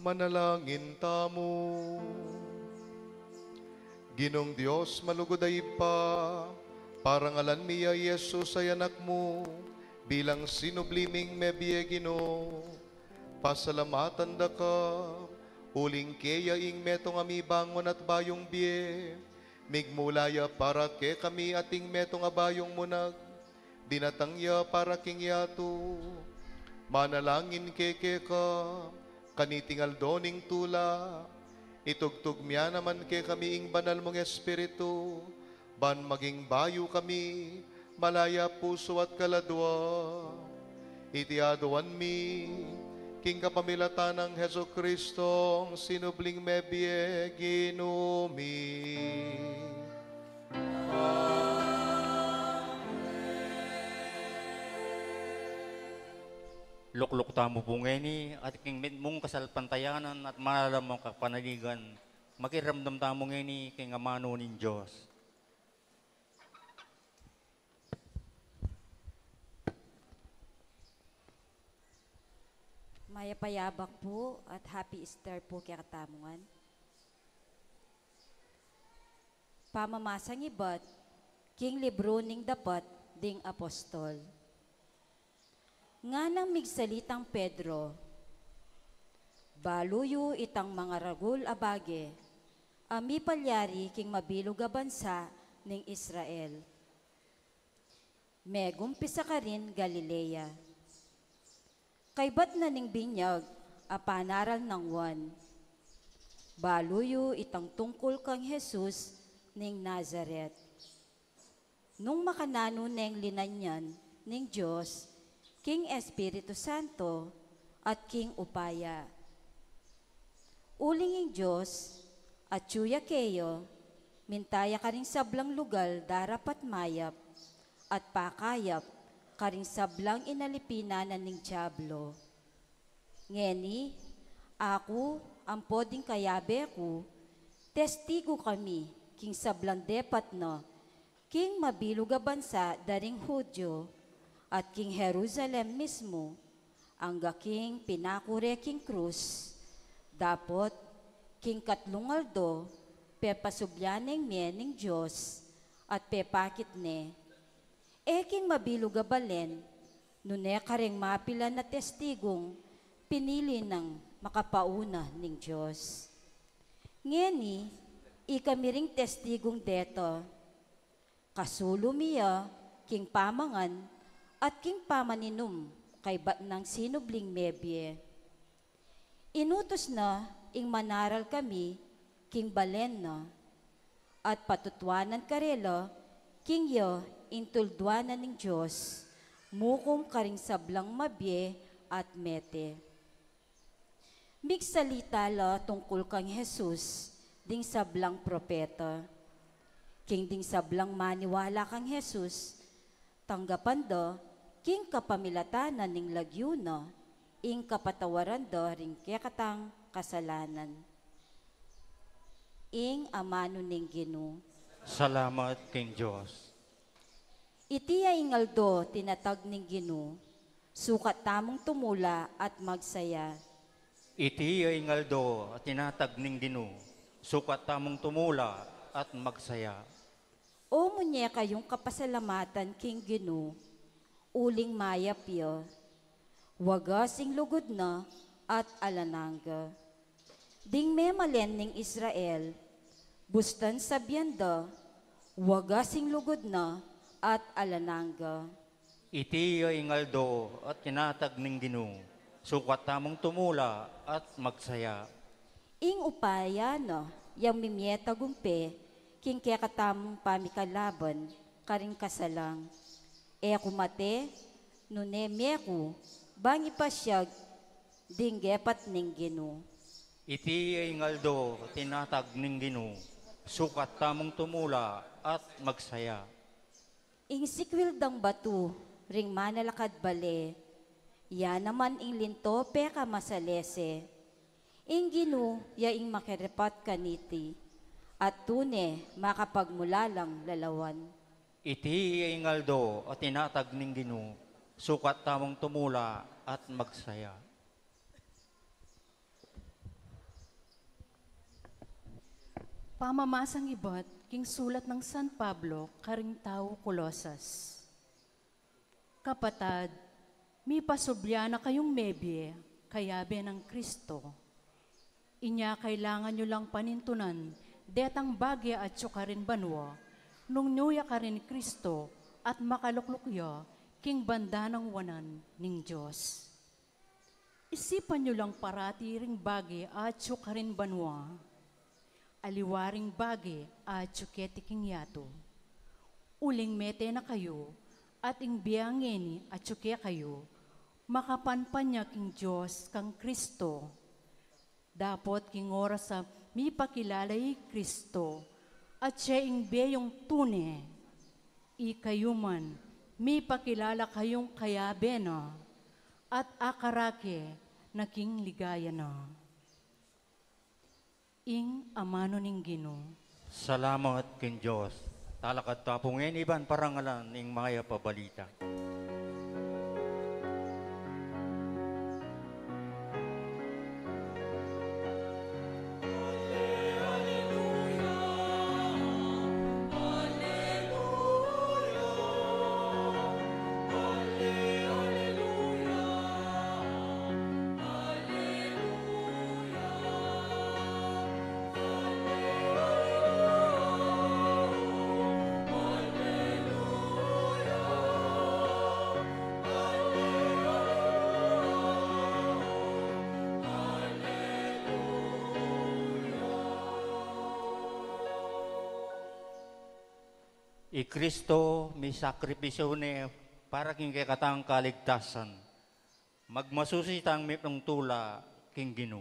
Manalangin tamu. Ginung Dios malugud a Ibpa, Parangalan mi ya i Jesus a Anak mu, bilang sinubli ming mebie, Ginu. Pasalamatan da ka, uling keya ing metung a mibangun at bayung bie, migmula ya para kekami at ing metung a bayung munag, dinatang ya para king yatu. Manalangin kami keka, kaniting aldo ning tula, itugtug mu ya naman kekami ing banal mung Espiritu, ban maging bayu kami, malaya pusu at kaladua. Iti aduan mi, king kapamilatan nang Jesucristong sinubling mebie, Ginu mi. Lukluk tamu pu ngeni, at king mitmung kasalpantayanan at malalam a kapanaligan, makiramdam tamu ngeni king amanu ning Dios. Mayap a yabak pu at Happy Easter pu kekatamu ngan. Pamamasang ibat king libru ning Dapat ding Apostol. Nganang migsalitang Pedro, "Balu yu itang mangaragul a bage a mipalyari king mabilug a bansa ning Israel. Megumpisa karin Galilea. Kaybat na ning binyag a panaral nang Juan. Balu yu itang tungkul kang Jesus ning Nazaret. Nung makananu neng linanyan ning Dios king Espiritu Santo at king upaya. Uling ing Dios atyu ya keya, minta ya karing sablang lugal darapat mayap, at pakayap karing sablang inalipinan na ning Diablo. Ngeni, aku, ampo ding kayabe ku, testigu kami king sablang depat na king mabilug a bansa da ring Judio, at king Jerusalem mismu, angga king pinaku re king krus, dapot king katlung aldo pepasubli neng mie ning Dios, at pepakit ne, e king mabilug a balen, nune kareng mapilan a testigung pinili nang makapauna ning Dios. Ngeni, ikami ring testigung deta. Kasulu mi ya king pamangan at king pamaninum kaybat nang sinubling mebie. Inutus na ing manaral kami king balen na, at patutuanan karela king ya ing tulduanan ning Dios, mukum karing sablang mabie at mete." Migsalita la tungkul kang Jesus ding sablang propeta. King ding sablang maniwala kang Jesus, tanggapan da king kapamilatan na ning lagyu na ing kapatawaran da ring kekatang kasalanan. Ing amanu ning Ginu. Salamat king Dios. Iti ya ing aldo tinatag ning Ginu, sukat tamung tumula at magsaya. Iti ya ing aldo a tinatag ning Ginu, sukat tamung tumula at magsaya. O munye kayung kapasalamatan king Ginu, uling mayap ya. Wagas ing lugud na at alang angga. Ding memalen ning Israel, bustan sabian da, wagas ing lugud na at alang angga. Iti ya ing aldo a tinatag ning Ginu, sukat tamung tumula at magsaya. Ing upaya na yang mimie tagumpe king kekatamung pamikalaban karing kasalang. E ku mate, nune mie ku, bang ipasiag ding depat ning Ginu. Iti ya ing aldo a tinatag ning Ginu, sukat tamung tumula at magsaya. Ing sikwil dang batu ring manalakad bale, ya naman ing linto pekamasalese. Ing Ginu ya ing makeripat kaniti, at tune makapagmulalang lalawan. Iti ya ing aldo a tinatag ning Ginu, sukat tamung tumula at magsaya. Pamamasang ibat king sulat nang San Pablo karing tau Colosas. Kapatad, mipasubli na kayung mebie kayabe nang Kristo. Inya kailangan yu lang panintunan detang bage atyu karin banua, nung nu ya karin Kristo at makalukluk ya king banda nang wanan ning Dios. Isipan yu lang parati ring bage atyu karin banua, aliwa ring bage atyu keti king yatu. Uling mete na kayu, at ing bie a ngeni atyu kekayu, makapanpanyag king Dios kang Kristo. Dapot king oras a mipakilala i Kristo, atye ing bie yung tune. Ikayu man, mipakilala kayung kayabe na, at akarake na king ligaya na. Ing amanu ning Ginu. Salamat king Dios. Talakad ta pu ngeni ban parangalan ing mayap a balita. I Kristo misakripisyu ne para king kekatang kaligtasan. Magmasusi tang mitmung tula king Ginu.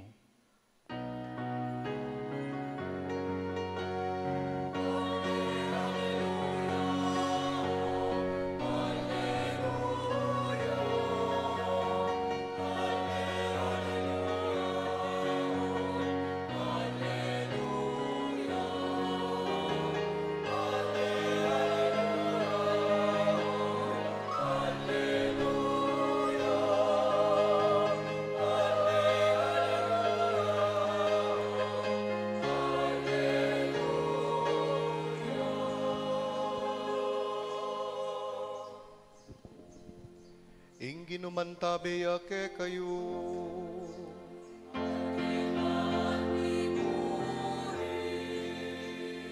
Ing Ginu mantabe ya kekayu.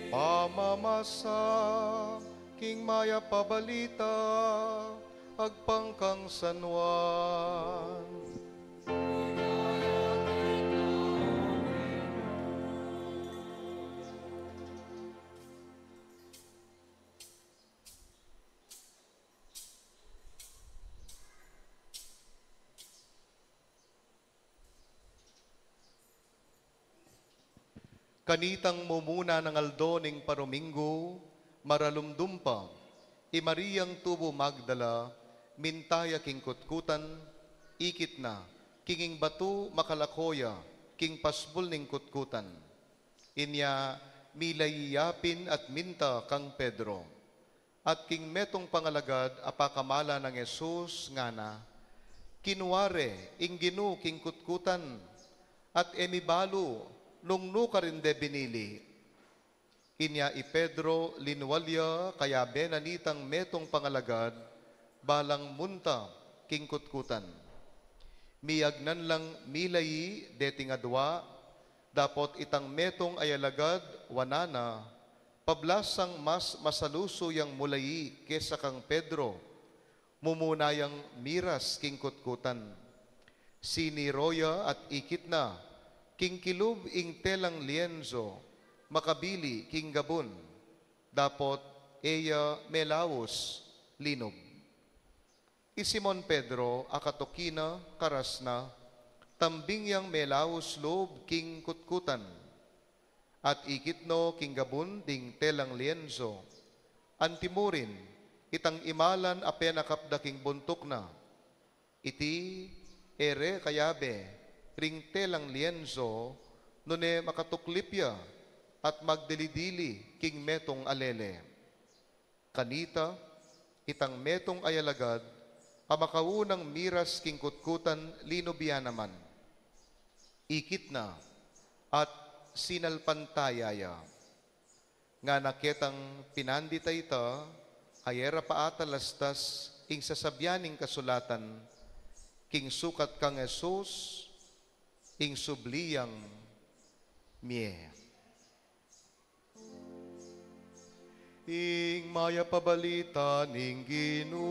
Pamamasa king mayap a balita agpang kang San Juan. Kanitang mumuna nang aldo ning paruminggu, maralumdum pa, i Mariang tubu Magdala, minta ya king kutkutan, ikit na, king ing batu makalako ya king pasbul ning kutkutan. Inya milayi ya pin at minta kang Pedro. At king metung pangalagad a pakamala nang Jesus, ngana, kinua re ing Ginu king kutkutan, at e mibalu nung nu karin de binili. Inya i Pedro linual ya kayabe na nitang metung pangalagad, balang munta king kutkutan. Miyagnan lang milayi deting adua, dapot itang metung a alagad wanan na, pablasang mas masalusu yang mulayi kesa kang Pedro, mumuna yang miras king kutkutan. Siniro ya at ikit na, king kilub ing telang lienzo, makabili king gabun, dapot e ya melaus linub. I Simon Pedro, a katuki na, karas na, tambing yang melaus lub king kutkutan. At ikit no king gabun ding telang lienzo. Antimurin, itang imalan a penakap da king buntuk na. Iti, e re kayabe ring telang lienzo, nune makatuklip ya at magdili-dili king metung a lele. Kanita, itang metung a alagad, a makaunang miras king kutkutan linub ya naman. Ikit na, at sinalpantaya ya. Ngana ketang pinandit a ita, a e ra pa atalastas ing sasabian ning kasulatan, king sukat kang Jesus, ing subli yang mie. Ing mayap a balita ning Ginu.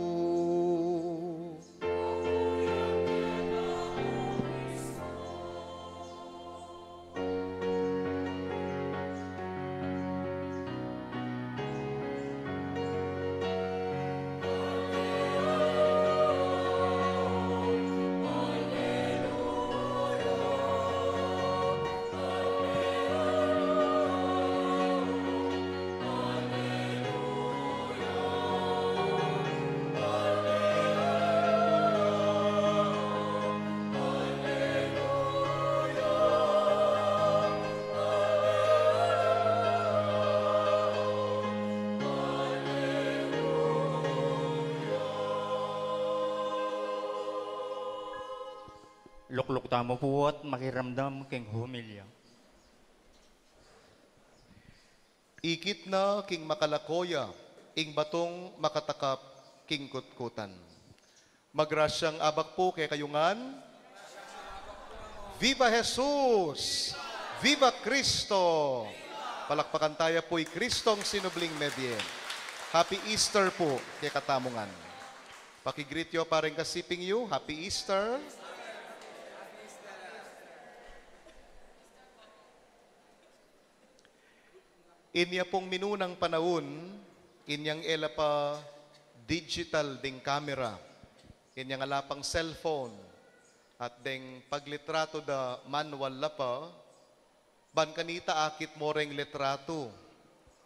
Lukluk tamu pu at makiramdam king homilya. Ikit na king makalako ya ing batung makatakap king kutkutan. Magrasyang abak pu kekayu ngan. Viva Jesus! Viva Cristo! Palakpakan taya pu i Cristong sinubling mebie. Happy Easter pu kekatamu ngan. Paki-greet yu pa reng kasiping yu. Happy Easter! Inya pung minunang panaun, inyang e la pa digital ding kamera, inyang ala pang cellphone, at deng paglitratu da manual la pa, ban kanita akit mo reng litratu,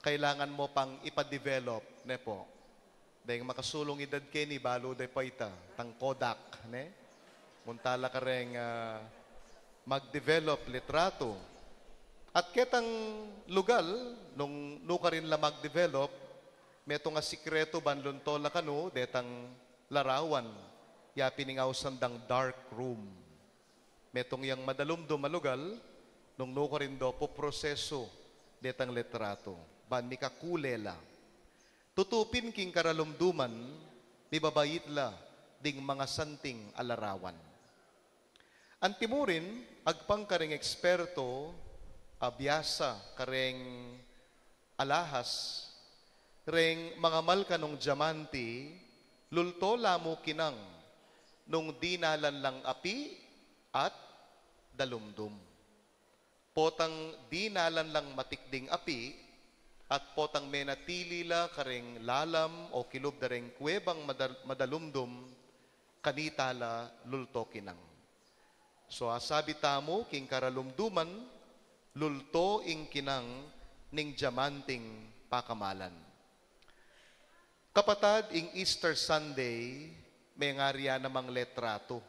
kailangan mo pang ipa-develop, ne pu? Deng makasulung idad keni, balu de pa ita, tang Kodak, ne? Munta la kareng, ah, mag-develop litratu. At ketang lugal, nung nukarin la mag-develop, metung a sikretu ban lunto la kanu, detang larawan, ya pin ing ausan dang dark room. Metung yang madalumdum a lugal, nung nukarin do puprosesu detang litratu, ban mikakule la. Tutu pin king karalumduman, mibabait la ding mangasanting a larawan. Antimurin, agpang kareng eksperto a biasa kareng alahas, reng mangamal kanung diamante, lulto la mu kinang nung dinalan lang api at dalumdum. Potang dinalan lang matikding api, at potang menatili la kareng lalam o kilub da reng kuwebang madal-, madalumdum, kanita la lulto kinang. So, asabi tamu king karalumduman, lulto ing kinang ning diamanting pakamalan. Kapatad, ing Easter Sunday, mengari ya namang litratu.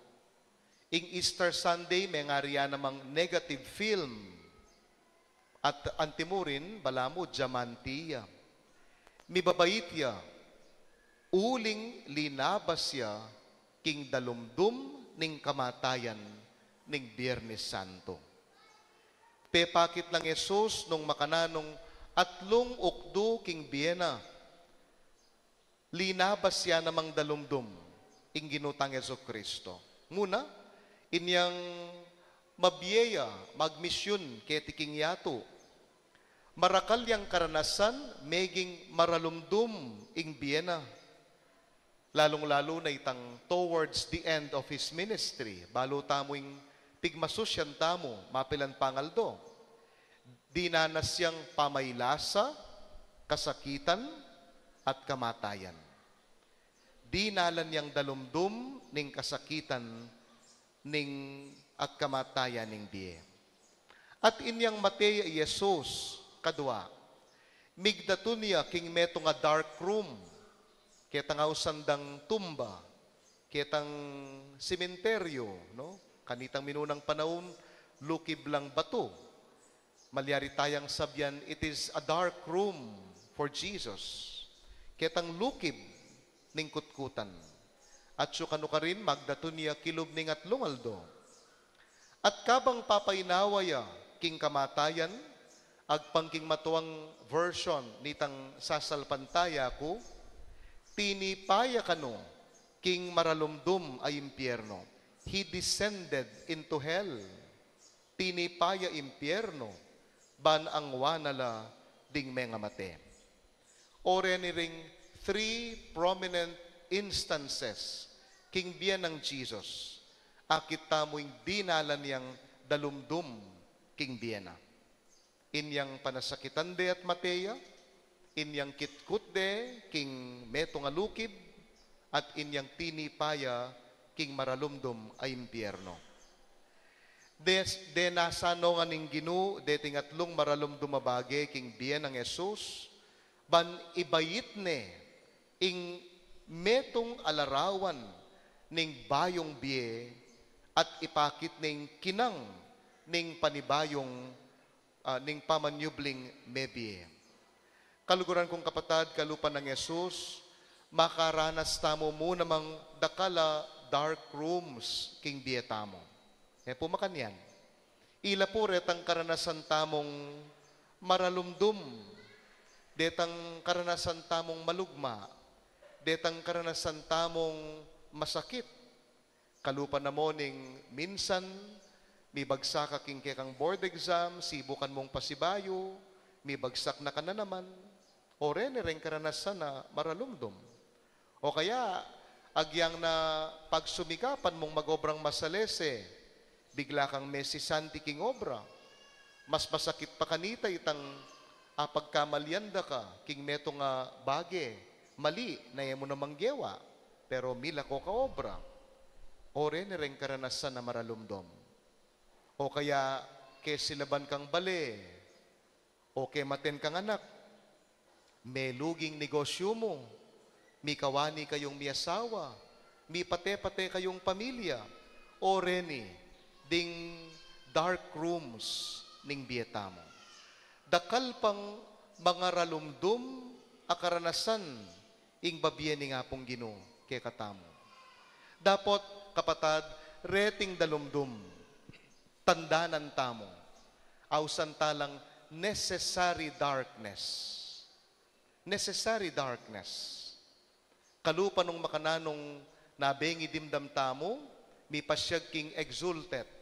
Ing Easter Sunday, mengari ya namang negative film. At antimurin, balamu, diamante ya. Mibabait ya, uling linabas ya king dalumdum ning kamatayan ning Biernes Santo. Pepakit nang Jesus nung makananung atlung ukdu king bie na. Linabas ya namang dalumdum ing Ginu tang Jesucristo. Nguna, inyang mabie ya magmisyun keti king yatu. Marakal yang karanasan, meging maralumdum ing bie na. Lalung-lalu na itang towards the end of his ministry. Balu tamu ing pigmasusyan tamu, mapilan pangaldo. Dinanas yang pamailasa, kasakitan, at kamatayan. Dinalan yang dalumdum ning kasakitan ning at kamatayan ning bie. At inyang mate ya i Jesus, kadua, migdatun ya king metung a dark room, ketang ausan dang tumba, ketang sementeryo, no? Kanitang minunang panaun, lukib lang batu. Malyari tayang sabian, it is a dark room for Jesus. Ketang lukib ning kutkutan. At sukanu karin, magdatun ya kilub ning atlung aldo. At kabang papainawa ya king kamatayan, Agpang king matuang version nitang sasalpantaya ku, tinipa ya kanu king maralumdum a impyerno. He descended into hell. Tinipa ya impyerno, ban angwa na la ding mengamate. O reni ring three prominent instances king bie nang Jesus, akit tamu ing dinalan yang dalumdum king bie na. Inyang panasakitan de at mate ya, inyang kitkut de king metung a lukib, at inyang tinipa ya king maralumdum a impyerno. De, de nasanungan ning Ginu deting atlung maralumdum a bage king bie nang Jesus, ban ibait ne ing metung a larawan ning bayung bie at ipakit ne ing kinang ning panibayung, ah, ning pamanyubling mebie. Kaluguran kung kapatad, kalupa nang Jesus, makaranas tamu mu namang dakal a dark rooms king bie tamu. E pu makanyan. Ila pu retang karanasan tamung maralumdum, detang karanasan tamung malugma, detang karanasan tamung masakit. Kalupa na mu ning minsan, mibagsak ka king kekang board exam, sibukan mung pasibayu, mibagsak na ka na naman. O reni reng karanasan a maralumdum. O kaya, agyang na pagsumikapan mung magobrang masalese, bigla kang mesisanti king obra. Mas masakit pa kanita itang apagkamalian da ka king metung a bage, mali na e mu namang gewa, pero milako ka obra. O reni reng karanasan a maralumdum. O kaya, kesilaban kang bale, o kematen kang anak, meluging negosyu mu, mikawani kayung miasawa, mipate-pate kayung pamilya, o reni ding dark rooms ning bie tamu. Dakal pang mangaralumdum a karanasan ing babie ning Apung Ginu kekatamu. Dapot, kapatad, reting dalumdum, tandanan tamu, ausan ta lang necessary darkness. Necessary darkness. Kalupa nung makananung nabengi dimdam tamu, mipasyag king exultet.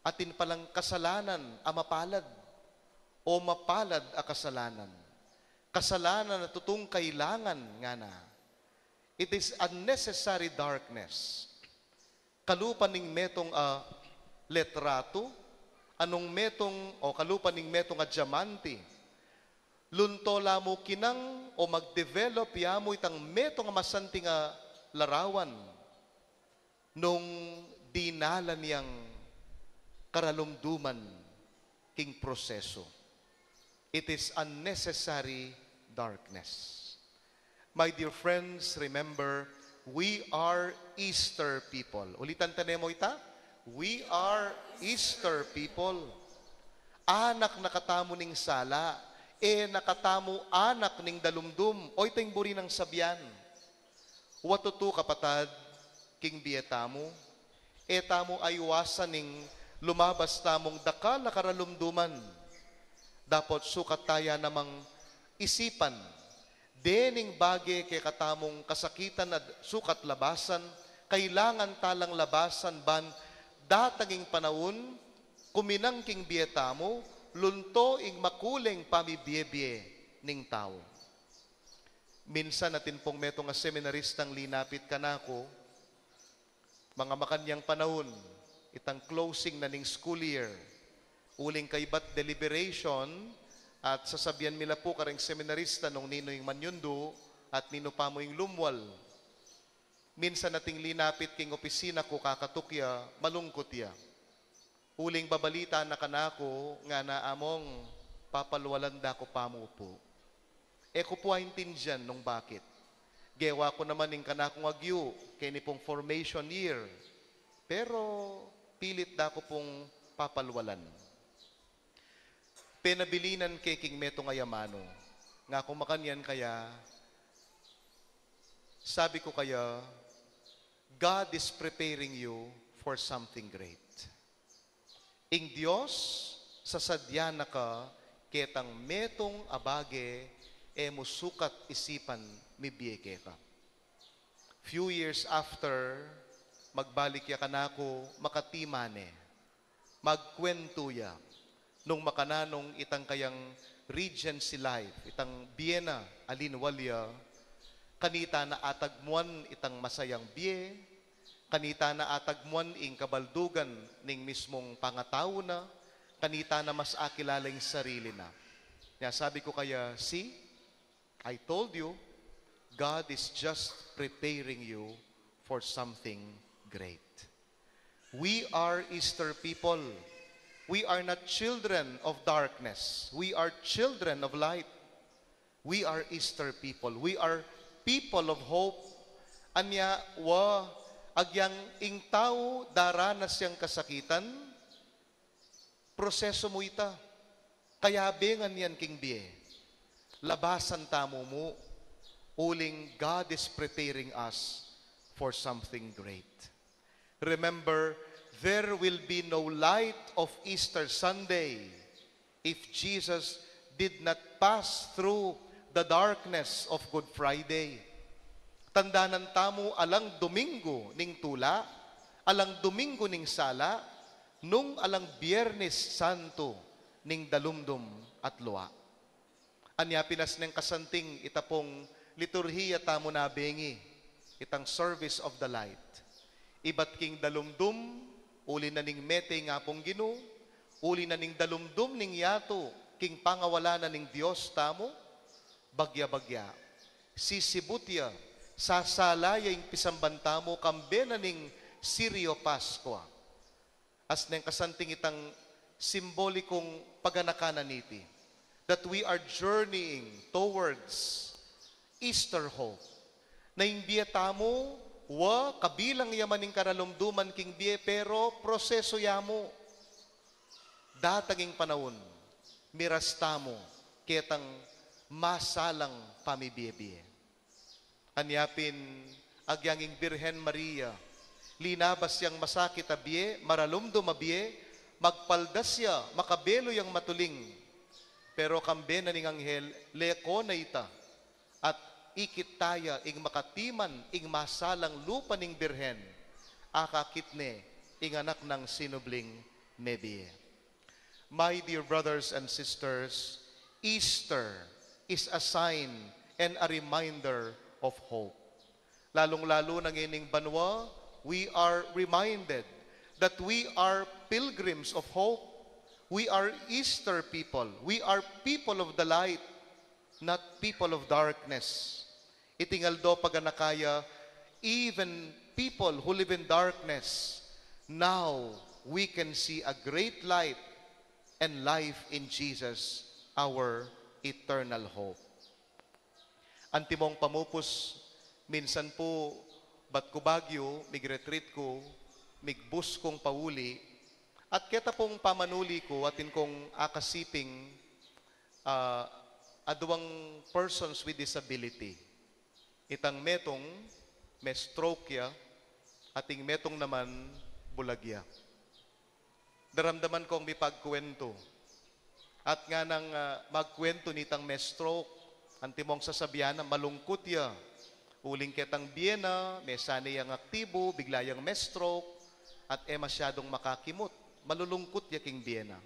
Atin palang kasalanan a mapalad, o mapalad a kasalanan. Kasalanan a tutung kailangan, ngana. It is a necessary darkness. Kalupa ning metung a litratu, anung metung, o kalupa ning metung a diamante, lunto la mu kinang o mag-develop ya mu itang metung a masanting a larawan nung dinalan yang karalumduman king proseso. It is unnecessary darkness. My dear friends, remember, we are Easter people. Ulitan ta ne mu ita, we are Easter people. Anak na katamu ning sala, e na katamu anak ning dalumdum. O ita ing buri nang sabian. Watutu, kapatad, king bie tamu, e tamu aiwasan ing lumabas tamung dakal a karalumduman. Dapot sukat taya namang isipan, dening bage kekatamung kasakitan a sukat labasan, kailangan ta lang labasan ban datang ing panaun, kuminang king bie tamu, lunto ing makuleng pamibie-bie ning tau. Minsan atin pung metung a seminaristang linapit kanaku, manga makanyang panaun, itang closing na ning school year, uling kaybat deliberation, at sasabian mi la pu kareng seminarista nung ninu ing manyundu at ninu pamu ing lumwal. Minsan ating linapit king opisina ku, kakatuk ya, malungkut ya. Uling babalita na kanaku, ngana, "Among, papalwalan da ku pamu pu." E ku pu aintindian nung bakit. Gewa ku naman ing kanakung agyu keni pung formation year, pero pilit da ku pung papalwalan. Penabilinan ke king metung a amanu. Nga ku makanyan kaya, sabi ku kaya, "God is preparing you for something great." Ing Dios, sasadya na ka ketang metung a bage e mu sukat isipan mibie keka. Few years after, magbalik ya kanaku, makatiman e. Magkuwentu ya nung makananu itang kayang Regency life, itang bie na a linwal ya, kanita na atagmuan itang masayang bie, kanita na atagmuan ing kabaldugan ning mismung pangatau na, kanita na mas akilala ing sarili na. Kaya sabi ku kaya, "See, I told you, God is just preparing you for something great." We are Easter people. We are not children of darkness. We are children of light. We are Easter people. We are people of hope. Anya, wa, agyang ing tau daranas yang kasakitan, proseso mu ita. Kayabe ngan yan king bie. Labasan tamu mu, uling God is preparing us for something great. Remember, there will be no light of Easter Sunday if Jesus did not pass through the darkness of Good Friday. Tandanan tamu alang Domingo ning tula, alang Domingo ning sala, nung alang Biernes Santo ning dalumdum at lua. Anya pin, asne kasanting, ita pung liturhiya tamu na bengi, itang service of the light. Ibat king dalumdum, uli na ning mete ing Apung Ginu, uli na ning dalumdum ning yatu, king pangawala na ning Dios tamu, bagya-bagya, sisibut ya, sasala ya ing pisamban tamu, kambe na ning Sirio Pascua. Asne kasanting, itang simbolikung paganaka na niti, that we are journeying towards Easter hope. Na ing bie tamu, wa, kabilang ya man ing karalumduman king bie, pero proseso ya mu. Datang ing panaun, miras tamu ketang masalang pamibie-bie. Anya pin, agyang ing Birhen Maria, linabas yang masakit a bie, maralumdum a bie, magpaldas ya, makabelu yang matuling. Pero kambe na ning anghel, leko na ita, at ikit taya ing makatiman ing masalang lupa ning Birhen, akakit ne ing anak nang sinubling mebie. My dear brothers and sisters, Easter is a sign and a reminder of hope. Lalung-lalu na ngening banua, we are reminded that we are pilgrims of hope. We are Easter people. We are people of the light, not people of darkness. Iting aldo paganaka ya, even people who live in darkness, now we can see a great light and life in Jesus, our eternal hope. Antimong pamupus, minsan pu, bat ku Baguio, mig-retreat ku, migbus kung pauli, at keta pung pamanuli ku, atin kung akasiping, ah, aduang persons with disability. Itang metung, me-stroke ya, at ing metung naman, bulag ya. Daramdaman kong mipagkuwentu. At nganang, ah, magkuwentu nitang me-stroke, antimong sasabian na malungkut ya. Uling ketang bie na, mesanay yang aktibu, bigla yang me-stroke, at e masyadung makakimut. Malulungkut ya king bie na.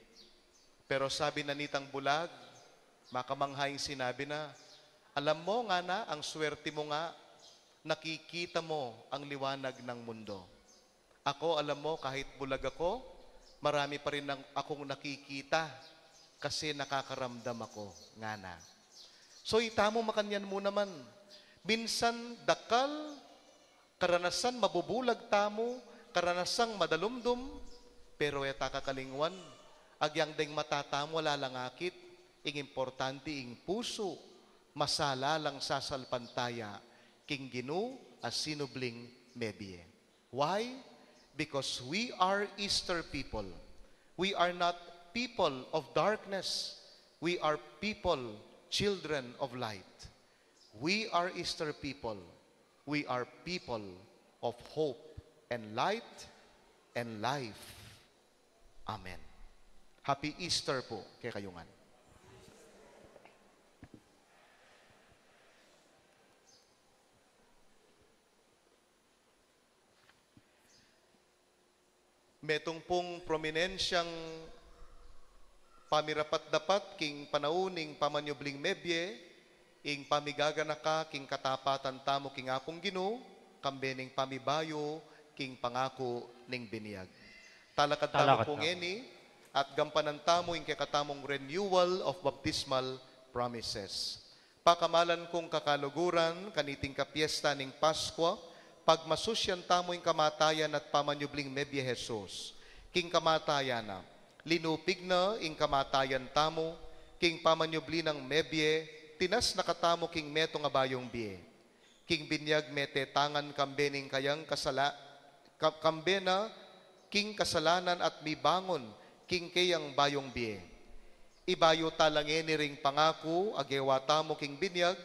Pero sabi na nitang bulag, makamangha ing sinabi na, "Alam mo," ngana, "ang swerte mo nga, nakikita mo ang liwanag ng mundo. Ako, alam mo, kahit bulag ako, marami pa rin ang, akong nakikita kasi nakakaramdam ako," ngana. So, itamu makanyan mu naman. Minsan, dakal karanasan, mabubulag tamu, karanasang madalumdum, pero e ta kakalingwan, agyang deng mata tamu ala lang akit, ing importante ing pusu, masala lang sasalpantaya king Ginu a sinubling mebie. Why? Because we are Easter people. We are not people of darkness. We are people, children of light. We are Easter people. We are people of hope and light and life. Amen. Happy Easter po kekayu ngan. Metung pung prominensyang pamirapat-dapat king panaun ning pamanyubling mebie, ing pamigaganaka king katapatan tamu king Apung Ginu, kambe ning pamibayu king pangaku ning binyag. Talakad tamu Talakad pung tamu. Eni, at gampanan tamu ing kekatamung renewal of baptismal promises. Pakamalan kung kakaluguran, kaniting kapiesta ning Paskua, pagmasusyan tamu ing kamatayan at pamanyubling mebie Jesus. King kamatayan na, linupig na ing kamatayan tamu, king pamanyubli nang mebie, tinas na katamu king metung a bayung bie. King binyag mete tangan kambe ning kayang kasala-, ka-, kambe na king kasalanan at mibangun king keyang bayung bie. Ibayu tala ngeni ring pangaku a gewa tamu king binyag,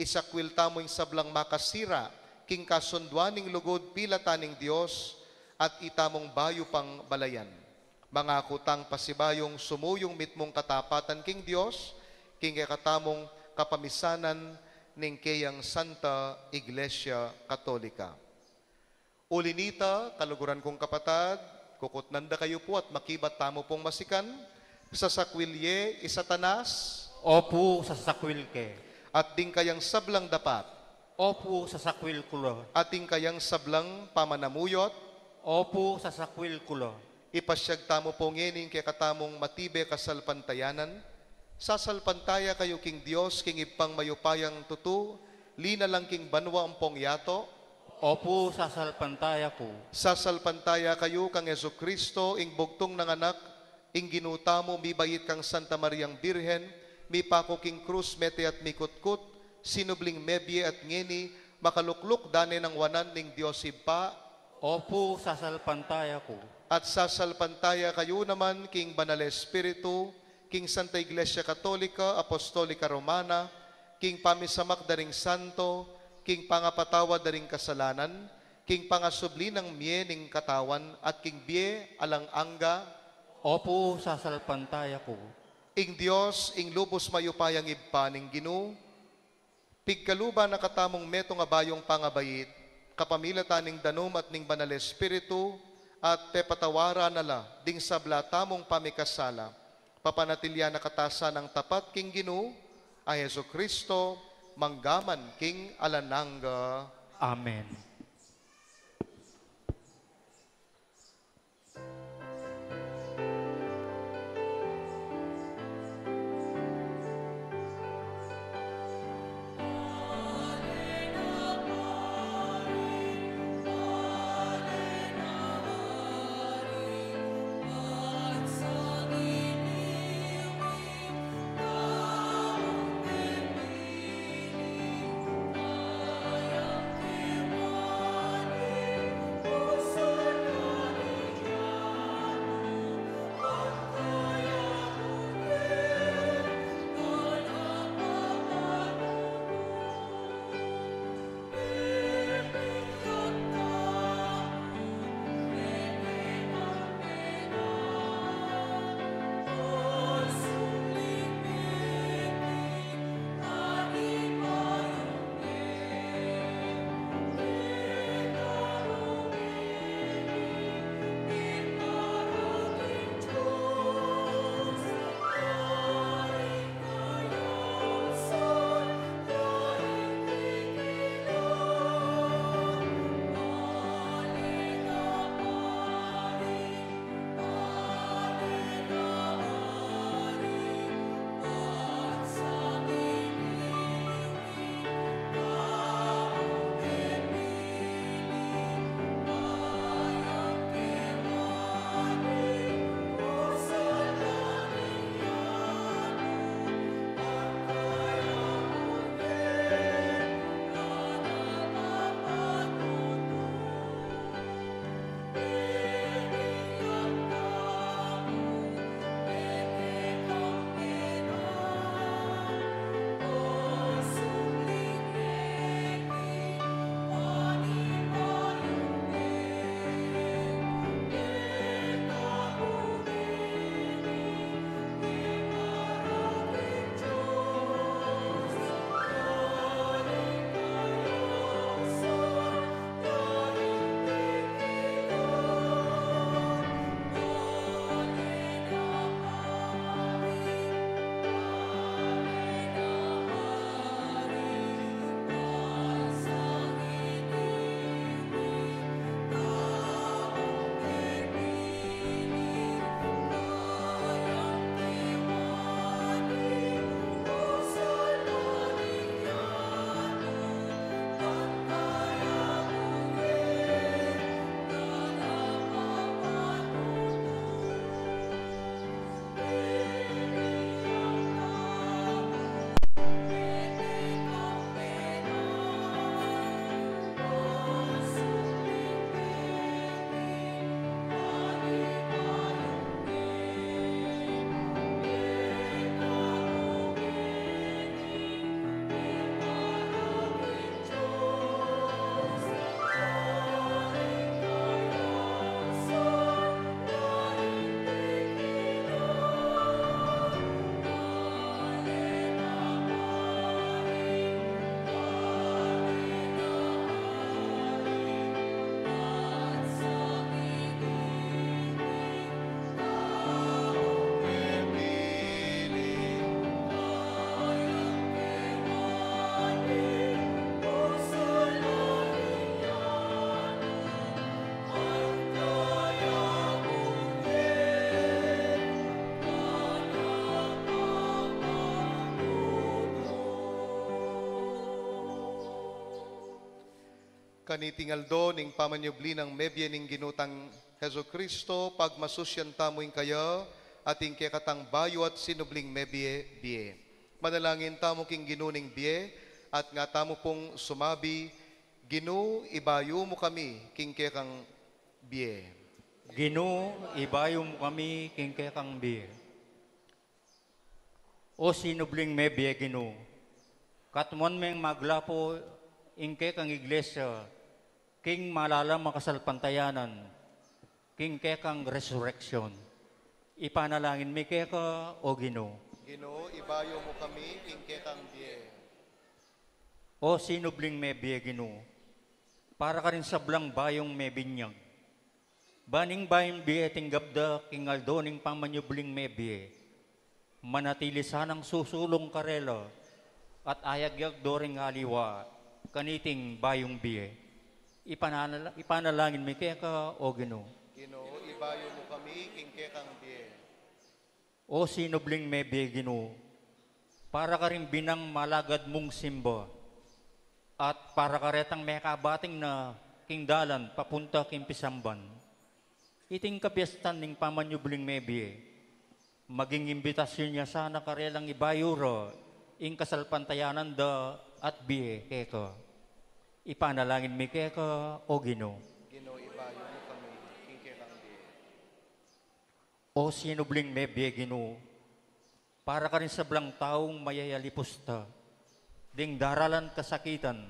isakwil tamu ing sablang makasira king kasunduan ning lugud pilatan ning Dios, at itamung bayu pang balayan. Mangaku tang pasibayung sumuyung mitmung katapatan king Dios, king kekatamung kapamisanan ning keyang Santa Iglesia Katolika. Uli nita, kaluguran kung kapatad, kukutnan da kayu pu at makibat tamu pung masikan, sasakwil ye i Satanas. Opu, sasakwil ke. At ding kayang sablang dapat. Opu, sasakwil ku la. At ding kayang sablang pamanamuyot. Opu, sasakwil ku la. Ipasyag tamu pu ngeni ing kekatamung matibe kasalpantayanan. Sasalpantaya kayu king Dios, king Ibpang mayupayang tutu, linalang king banua ampong yatu. Opu, sasalpantaya ku. Sasalpantaya kayu kang Jesucristo, ing bugtung nang Anak, ing Ginu tamu, mibait kang Santa Mariang Birhen, mipaku king krus, mete at mikutkut, sinubling mebie at ngeni, makalukluk da ne nang wanan ning Dios Ibpa. Opu, sasalpantaya ku. At sasalpantaya kayu naman king Banal Espiritu, king Santa Iglesia Katolika, Apostolika, Romana, king pamisamak da ring santo, king pangapatawad da ring kasalanan, king pangasubli nang mie ning katawan, at king bie alang angga. Opu, sasalpantaya ku. Ing Dios, ing lubus mayupayang Ibpa ning Ginu, pigkaluban na katamung metung a bayung pangabait, kapamilatan ning danum at ning Banal Espiritu, at pepatawaran na la ding sabla tamung pamikasala. Papanatilian na kata sanang tapat king Ginu a Jesucristo, manggaman king alang angga. Amen. Kaniting aldo ning pamanyubli nang mebie ning Ginu tang Jesucristo, pagmasusyan tamu ing kaya at ing kekatang bayu at sinubling mebie, bie. Manalangin tamu king Ginu ning bie, at nga tamu pung sumabi, Ginu, ibayu mu kami king kekang bie. Ginu, ibayu mu kami king kekang bie. O sinubling mebie, Ginu, katmuan meng maglapo ing kekang iglesia king malalam a kasalpantayanan, king kekang resurrection. Ipanalangin mi keka, o Ginu. Ginu, ibayu mu kami king kekang bie. O sinubling mebie, Ginu, para karing sablang bayung mebinyag, ban ing bayung bie tinggap da king aldo ning pamanyubling mebie, manatili sanang susulung karela at ayagyag do ring aliwa kaniting bayung bie. Ipanala-, ipanalangin mi keka, o Ginu. Ginu, ibayu mu kami king kekang bie. O sinubling mebie, Ginu, para karing binang malagad mung simba, at para karetang mekabating na king dalan papunta king pisamban, iting kapiestan ning pamanyubling mebie, maging imbitasyun ya sana karelang ibayu ra ing kasalpantayanan da at bie keka. Ipanalangin mi keka, o Ginu. Ginu, ibayu mu kami king kekang bie. O sinubling mebie, Ginu, para karing sablang taung mayayalipus ta ding daralan kasakitan,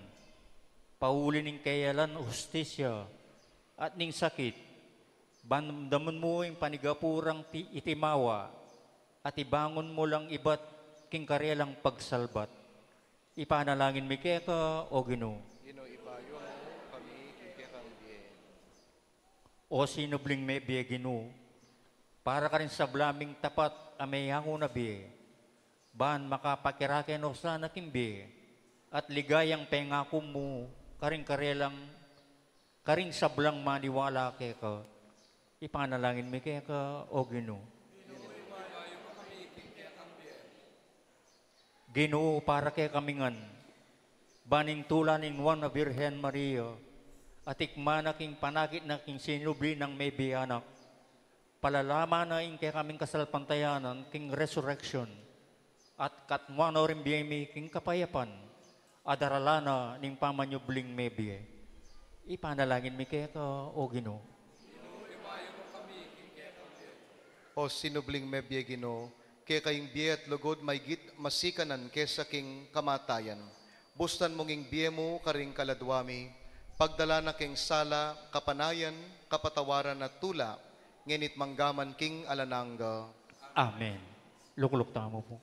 pauli ning keyalan hustisya at ning sakit, ban damdaman mu ing panigapu rang ti-, itimawa, at ibangun mu lang ibat king karelang pagsalbat. Ipanalangin mi keka, o Ginu. Ginu, ibayu mu kami king kekang bie. O sinubling mebie, Ginu, para karing sabla ming tapat a meyangu na bie, ban makapakirake no sana king bie at ligayang pengaku mu karing karelang, karing sablang maniwala keka. Ipanalangin mi keka, o Ginu. Ginu, para kekami ngan, ban ing tula ning Nuan a Birhen Maria, atikman na king panakit na king sinubli nang mebie anak, palalaman na ing kekaming kasalpantayanan king resurrection, at katmuan no ring bie mi king kapayapan a daralan na ning pamanyubling mebie. Ipanalangin mi keka, o Ginu. O sinubling mebie, Ginu, keka ing bie at lugud maygit masikanan kesa king kamatayan. Bustan mung ing bie mu karing kaladua mi, pagdala na king sala, kapanayan, kapatawaran at tula, ngeni't manggaman king alang angga. Amen. Lukluk tamu pu.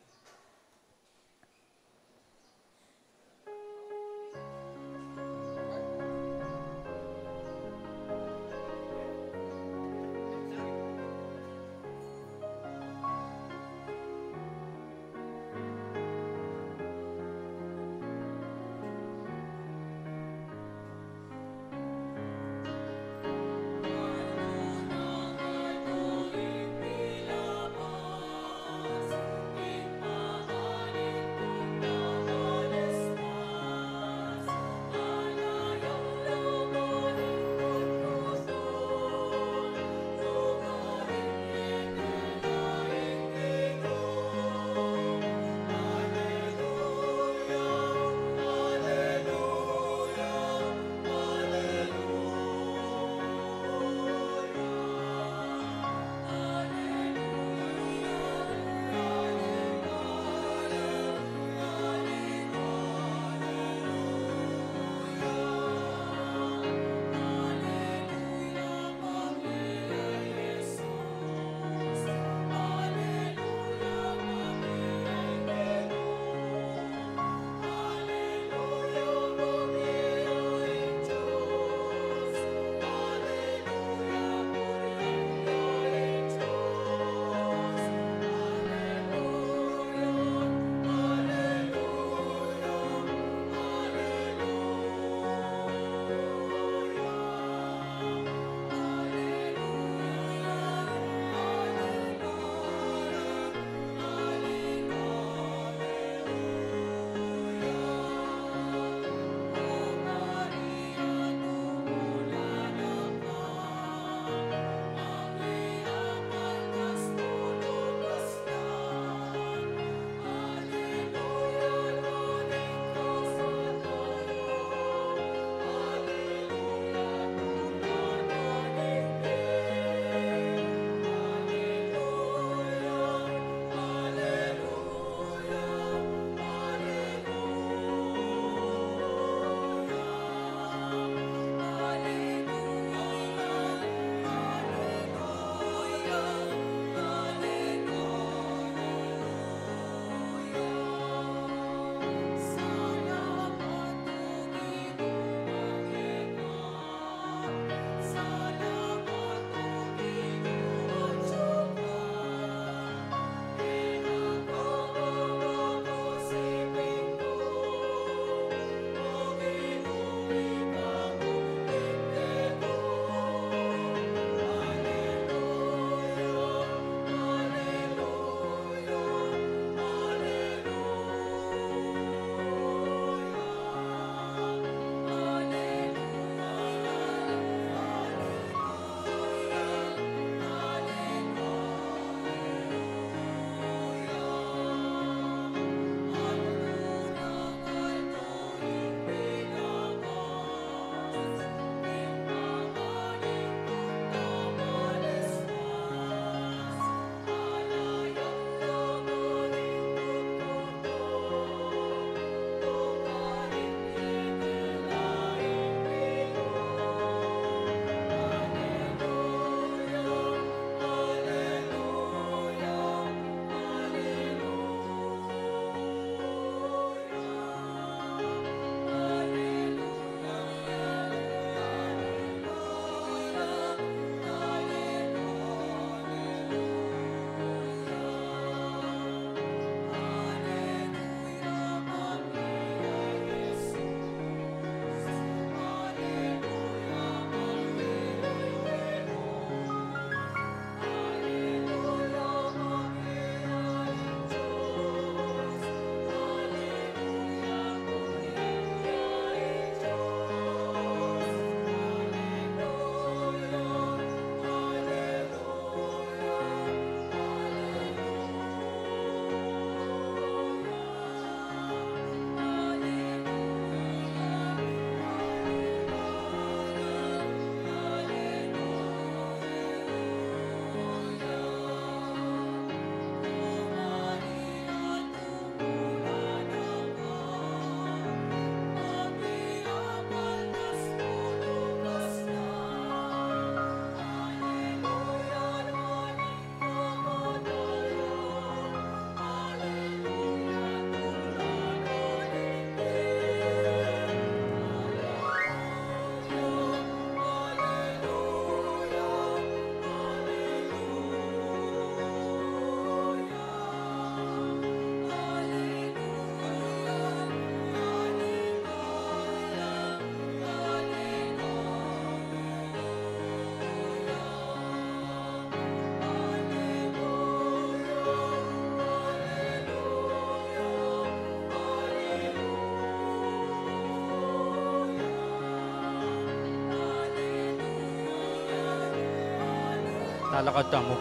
Lalakad tamu.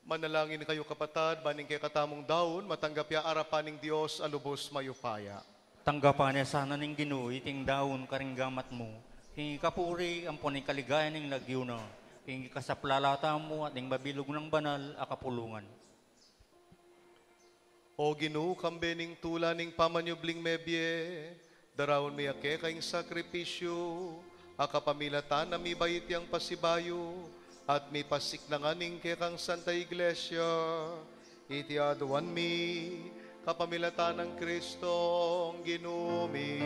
Manalangin kayu, kapatad, ban ing kekatamung daun matanggap ya arapan ning Dios a lubus mayupaya. Tanggapan na sana ning Ginu iting daun karing gamat mu, king ikapuri ampon king kaligayan ning lagyu na, king ikasaplala tamu at ning mabilug nang banal a kapulungan. O Ginu, kambe ning tula ning pamanyubling mebie, daraun mi ya keka ing sakripisyu a kapamilatan na mibait yang pasibayu at mipasiknangan ning kekang Santa Iglesia. Iti aduan mi kapamilatan nang Kristong Ginu mi.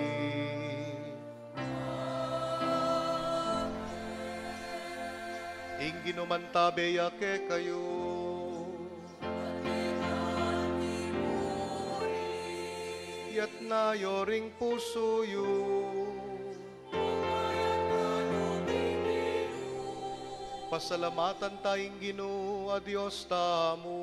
Ing Ginu mantabe ya kekayu. Iyatas yu ring pusu yu. Pasalamatan ta ing Ginu a Dios tamu.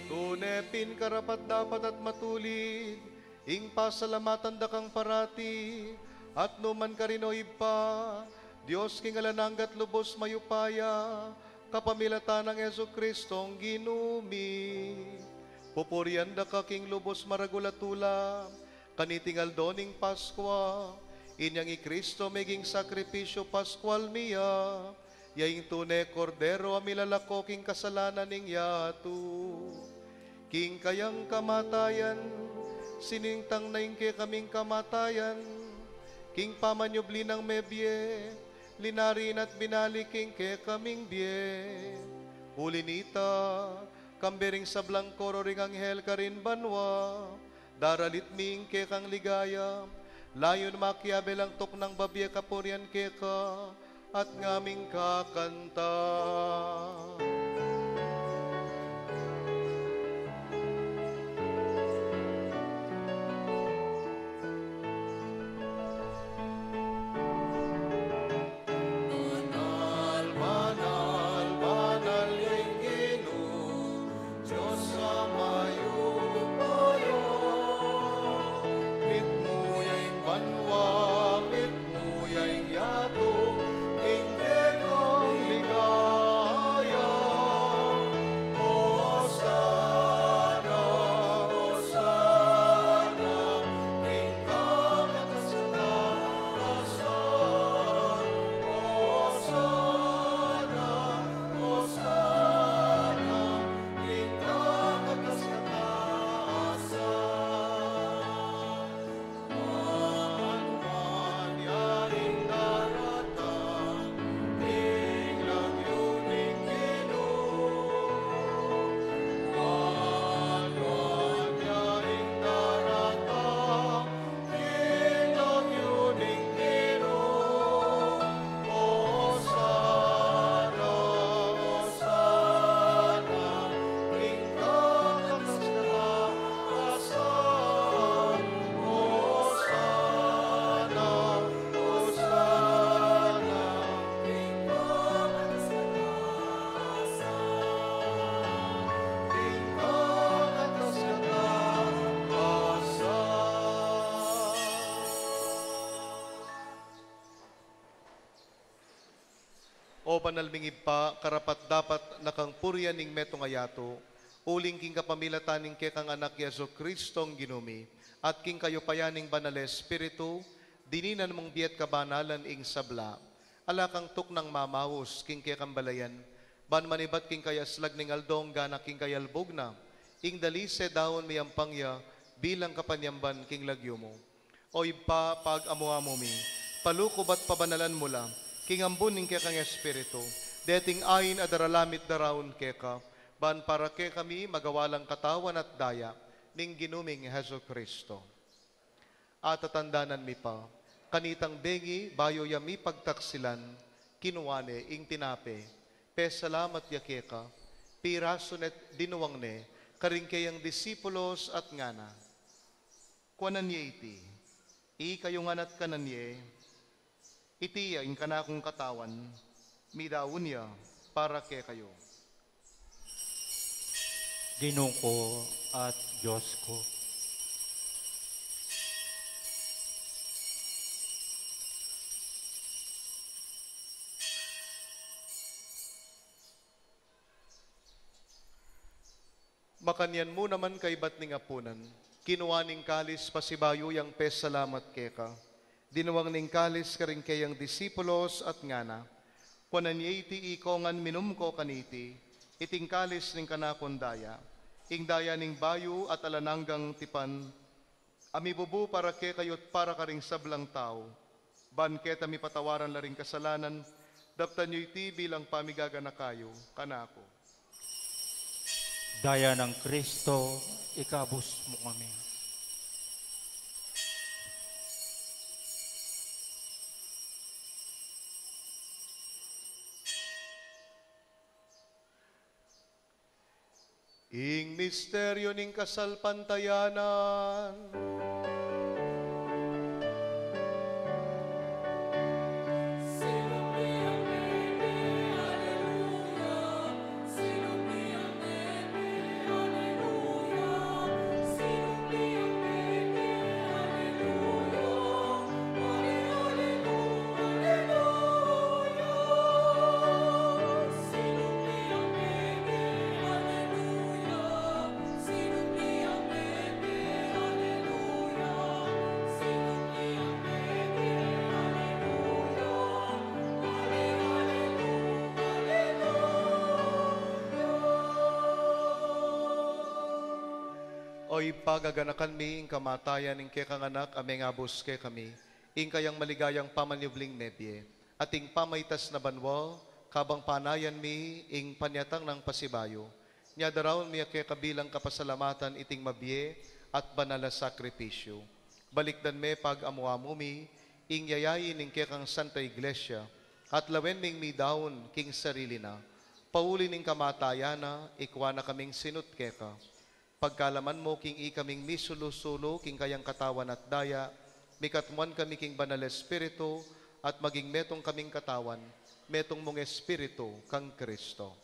Tune pin karapat-dapat at matulid ing pasalamatan da kang parati at nukarin man, o Ibpa, Dios king alang angga at lubus mayupaya, kapamilatan nang Jesucristong Ginu mi. Pupurian da ka king lubus maragul a tula kaniting aldo ning Paskua, inyang i Kristo meging sakripisyu Paskual mi ya, ya ing tune Kordero a milalako king kasalanan ning yatu. King kayang kamatayan, sinintang na ing kekaming kamatayan, king pamanyubli nang mebie, linari na at binalik ing kekaming bie. Uli nita, kambe ring sablang koro ring anghel karin banua, daralit mi ing kekang ligaya, layun makiabe lang tuknang babie kapurian keka, at ngaming kakanta. Banal, banal, banal ya ing Ginu, Dios a mayupaya. Mitmu ya ing banua, mitmu ya ing yatu, king kekang ligaya. Hosana, Hosana, king kakatasan. Hosana, Hosana, Hosana, king kakatasan. O banal ming Ibpa, karapat-dapat na kang purian ning metung a yatu, uling king kapamilatan ning kekang Anak, Jesucristong Ginu mi, at king kayupayan ning Banal a Espiritu, dininan mung bie at kabanalan ing sabla. Ala kang tuknang mamaus king kekang balayan, ban manibat king kayaslag ning aldo nganang king kayalbug na, ing dalise daun miyampang ya bilang kapanyamban king lagyu mu. O Ibpa, pag-amu-amu mi, palukuban at pabanalan mu la king ambun ning kekang Espiritu deting ain a daralan mi at daraun keka, ban para kekami magawa lang katawan at daya ning Ginu ming Jesucristo. Atatandanan mi pa, kanitang bengi bayu ya mipagtaksilan, kinua ne ing tinape, pesalamat ya keka, pirasu ne at dinuang ne karing keyang disipulos at ngana: Kuanan ye iti, Ikayu ngan at kanan ye, iti ya ing kanakung katawan, midaun ya para kekayu. Ginu ku at Dios ku. Makanyan mu naman kaybat ning apunan, kinua ne ing kalis pasibayu yang pesalamat keka. Dinuang ne ing kalis karing keyang disipulos at ngana, kuanan ye iti ikongan minum ko kaniti, iting kalis ning kanakung daya, ing daya ning bayu at alang anggang tipan, a mibubu para kekayu at para karing sablang tau, ban keta mipatawaran la ring kasalanan. Daptan yu iti bilang pamigaganaka yu kanaku. Daya nang Kristo, ikabus mu kami. Ing misteryu ning kasalpantayanan. O Ibpa, gaganakan mi ing kamatayan ning kekang Anak a mengabus kekami, ing kayang maligayang pamanyubling mebie, at ing pamaitas na banua, kabang panayan mi ing panyatang nang pasibayu. Nya daraun mi ya keka bilang kapasalamatan iting mabie at banal a sakripisyu. Balikdan me pag-amu-amu mi ing yayain ning kekang Santa Iglesia, at lawen ming midaun king sarili na. Pauli ning kamatayan na, ikua na kaming sinut keka. Pagkalaman mu king ikaming misulu-sulu king kayang katawan at daya, mikatmuan kami king Banal Espiritu, at maging metung kaming katawan, metung mung Espiritu kang Kristo.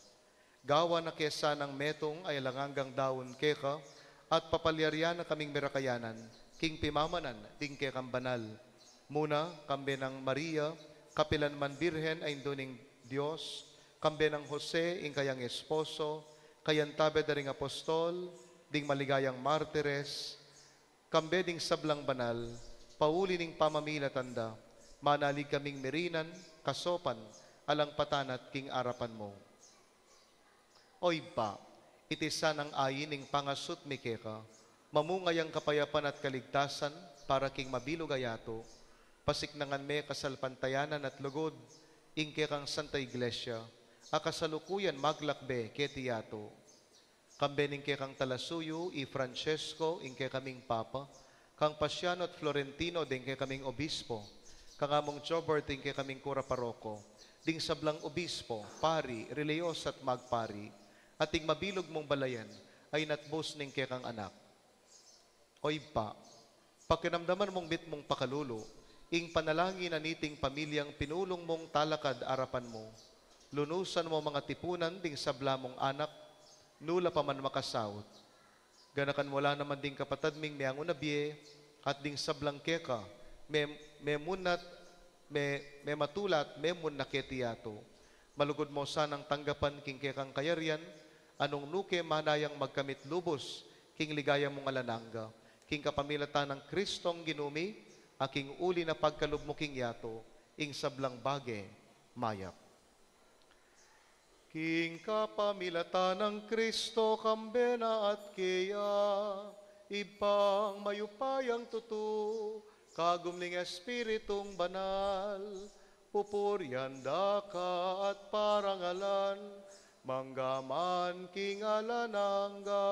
Gawan na ke sanang metung a alang anggang daun keka, at papalyarian na kaming mirakayanan king pimamanan ding kekang banal. Muna, kambe nang Maria, kapilan man Birhen a Indu ning Dios, kambe nang Jose, ing kayang esposo, kayantabe da ring apostol, ding maligayang martires, kambe ding sablang banal, pauli ning pamamilatan da, manalig kaming mirinan, kasopan, alang patanat king arapan mu. O Ibpa, iti sanang ain ning pangasut mi keka, mamunga yang kapayapan at kaligtasan para king mabilug a yatu, pasiknangan me kasalpantayanan at lugud ing kekang Santa Iglesia, a kasalukuyan maglakbe keti yatu. Kambe ning kekang talasuyu, i Francesco, ing kekaming Papa, kang Pasiano at Florentino, ding kekaming obispo, kang Among Jobert, ding kekaming kura paroko, ding sablang obispo, pari, relihiyosa at magpari, at ding mabilug mung balayan a inatbus ning kekang Anak. O Ibpa, pakiramdaman mung mitmung pakalulu ing panalangin a niting pamilyang pinulung mung talakad arapan mu. Lunusan mu mang atipunan ding sabla mung anak, nu la pa man makasaut. Ganakan mu la naman ding kapatad ming meangu na bie, at ding sablang keka, me-, memunat, me-, mematula at memunat keti yatu. Malugud mu sanang tanggapan king kekang kayarian, a nung nu ke manayang magkamit lubus king ligaya mung alang angga, king kapamilatan nang Kristong Ginu mi, a king uli na pagkalub mu king yatu, ing sablang bage mayap. King kapamilatan nang Kristo, kambe na at keya, Ibpang mayupayang tutu, kagum ning Espiritung Banal, pupurian da ka at parangalan, mangga man king alang angga.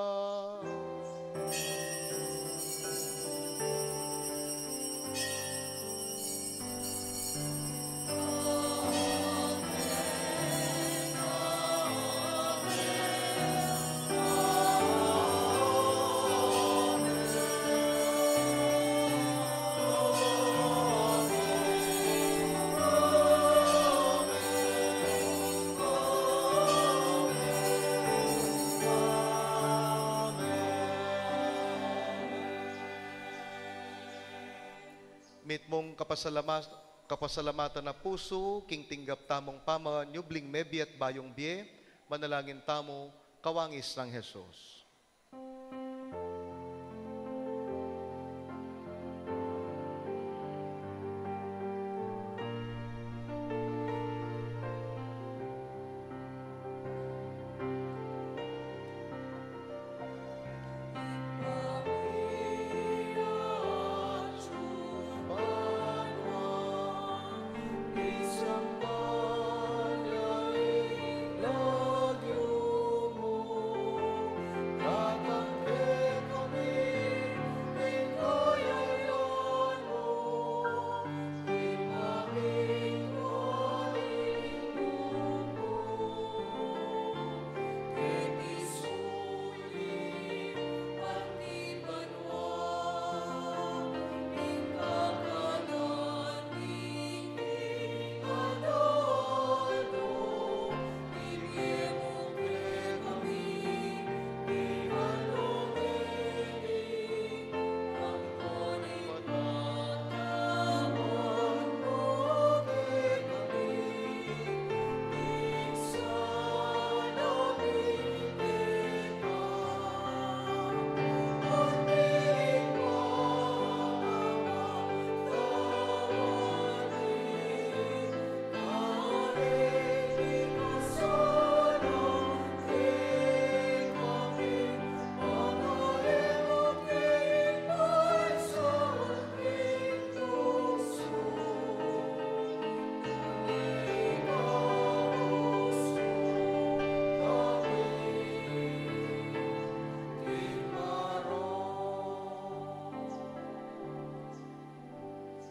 Mitmung kapasalamat-, kapasalamatan a pusu, king tinggap tamung pamanyubling mebie at bayung bie, manalangin tamu, kawangis nang Jesus.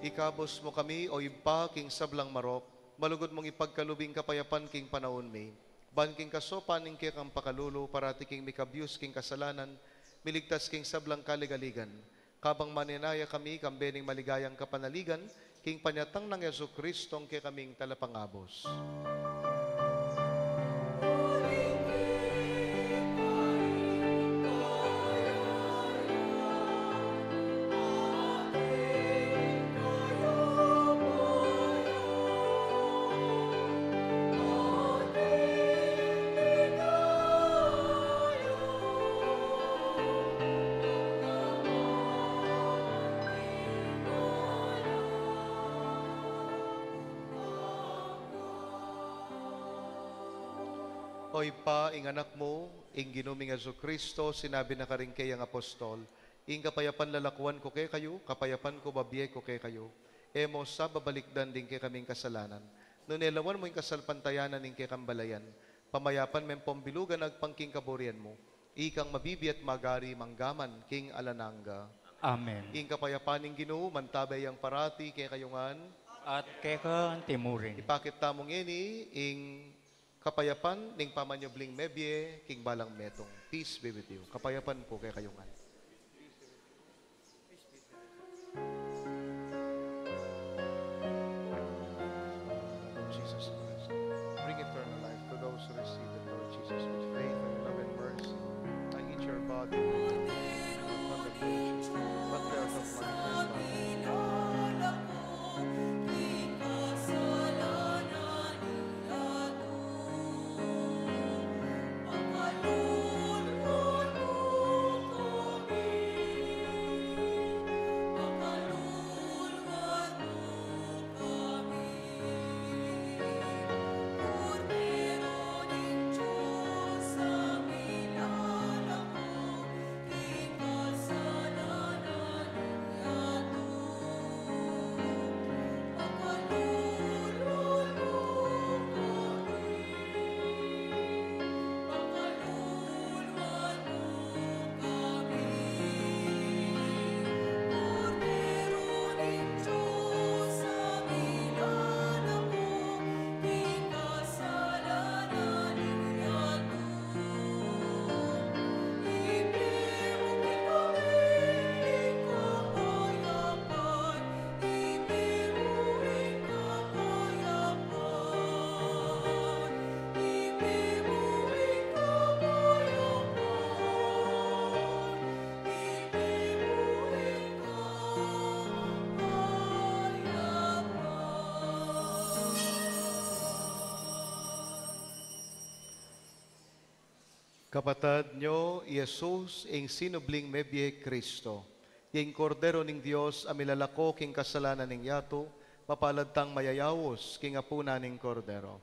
Ikabus mu kami, O Ibpa, king sablang marok, malugud mung ipagkalub ing kapayapan king panaun mi. Ban king kasopan ning kekang pakalulu, parati king mikabyus king kasalanan, miligtas king sablang kaligaligan. Kabang manenaya kami, kambe ning maligayang kapanaligan, king panyatang nang Jesucristo, ing kekaming Talapangabus. O Ibpa, ing Anak mu, ing Ginu ming Jesucristo, sinabi na karing keyang apostol, ing kapayapan lalakuan ku kekayu, kapayapan ku babie ku kekayu. E mu sa babalikdan ding kekaming kasalanan, nune lawan mu ing kasalpantayanan ning kekang balayan, pamayapan me pung bilugan agpang king kaburian mu, ikang mabibie at magari manggaman king alang angga. Amen. Ing kapayapan ning Ginu, mantabe yang parati kekayu ngan. At keka anti mu rin. Ipakit tamu ngeni ing kapayapan ning pamanyubling mebie king balang metung. Peace be with you. Kapayapan pu kekayu ngan. Jesus Christ. Bring eternal life to those who receive it, Lord Jesus, with faith and love and mercy. I eat your body and blood for condemnation, but they are not mine. Kapatad nyo, i Jesus, ing sinubling mebie Kristo, ing Kordero ning Dios a milalako king kasalanan ning yatu, mapalad tang mayayaus king apunan ning Kordero.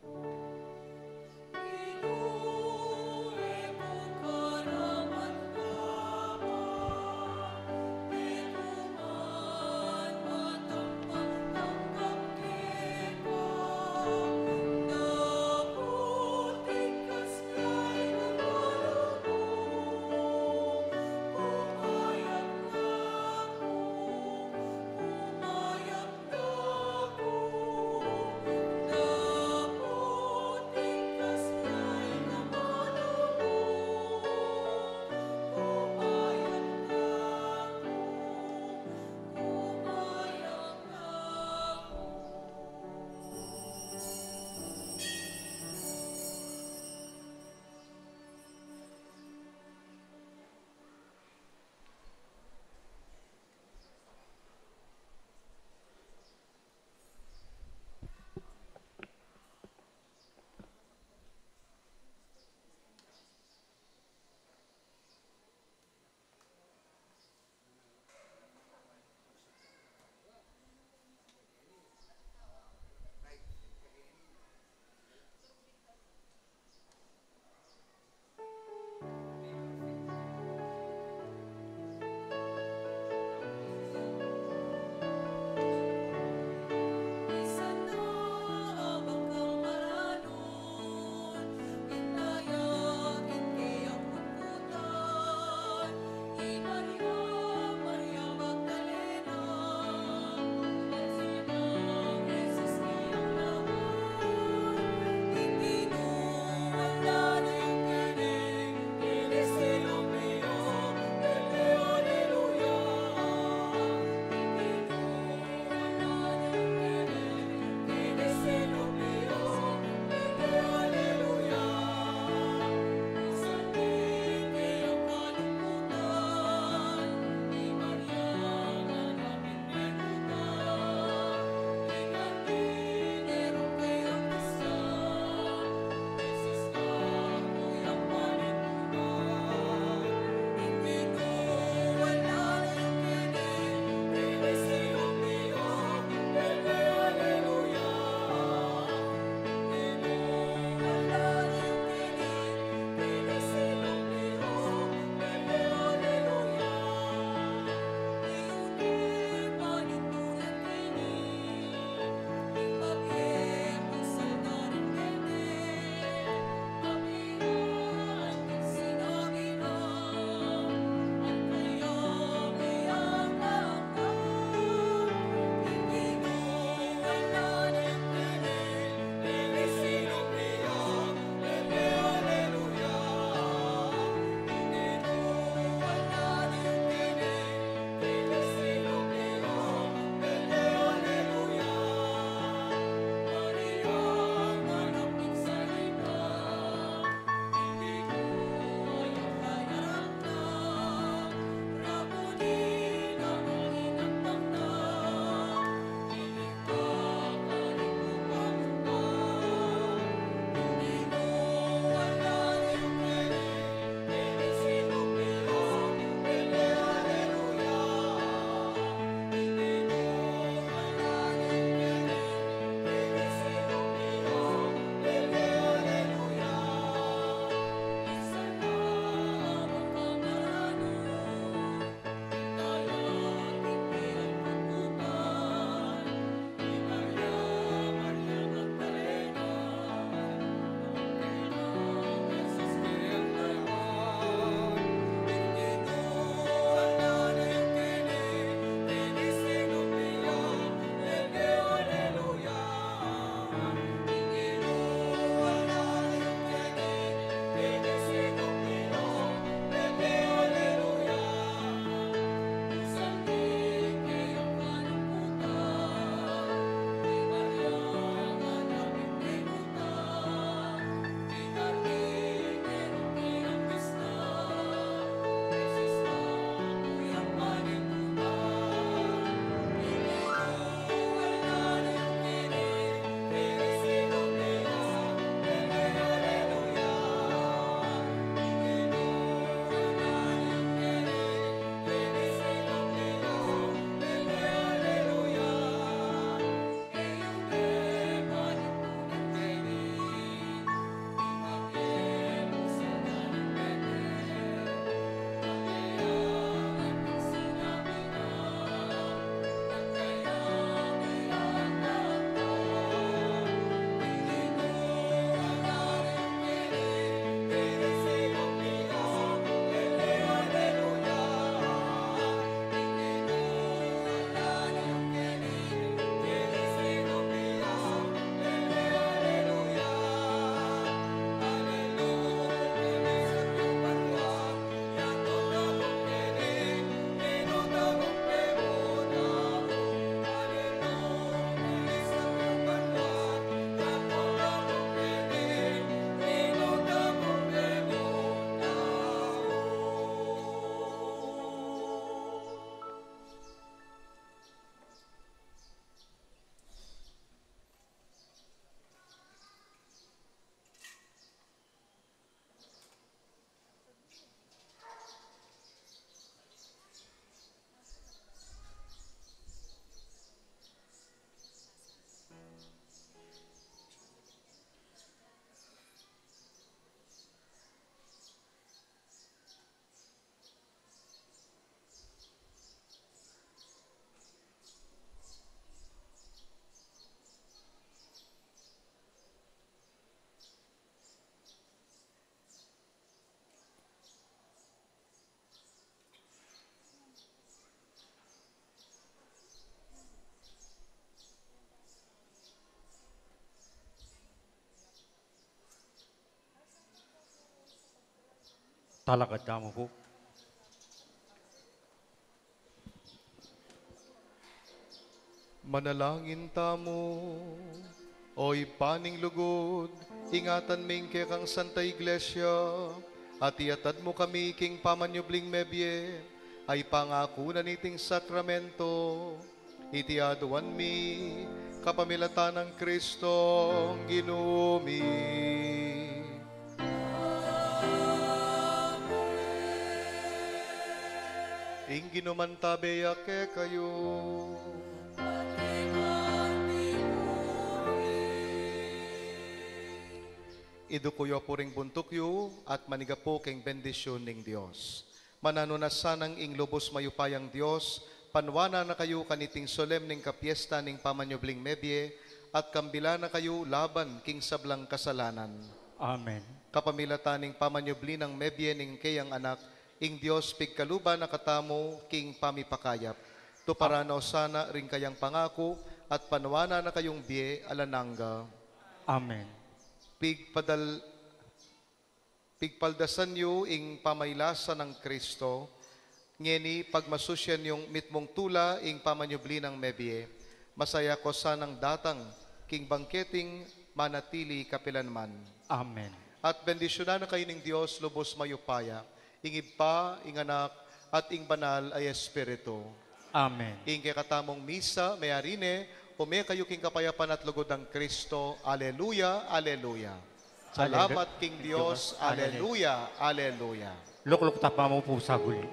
Talakad tamu pu. Manalangin tamu. O Ibpa ning lugud, ingatan me ing kekang Santa Iglesia, at iatad mu kami king pamanyubling mebie a ipangaku na niting sakramento. Iti aduan mi kapamilatan nang Kristong Ginu mi. Ing Ginu mantabe ya kekayu. Iduku yu pu ring buntuk yu at manigapu king bendisyun ning Dios. Mananu na sanang ing lubus mayupayang Dios, panuanan na kayu kaniting solemneng kapiesta ning pamanyubling mebie, at kambilan na kayu laban king sablang kasalanan. Amen. Kapamilatan ning pamanyubli nang mebie ning keyang Anak, ing Dios pigkaluban na katamu king pamipakayap. Tuparan na sana ring kayang pangaku, at panuanan na kayung bie alang angga. Amen. Pigpadal-, pigpaldasan yu ing pamailasa nang Kristo, ngeni pagmasusyan yung mitmung tula ing pamanyubli nang mebie. Masaya ko sanang datang king bangketing manatili kapilanman. Amen. At bendisyunan na kayu ning Dios lubus mayupaya, ing Ibpa, ing Anak, at ing Banal a Espiritu. Amen. Ing kekatamung misa meyari ne, ume kayu king kapayapan at lugud nang Kristo. Aleluya, aleluya. Salamat king Dios. Aleluya, aleluya. Lukluk ta pa mu pu sa guli.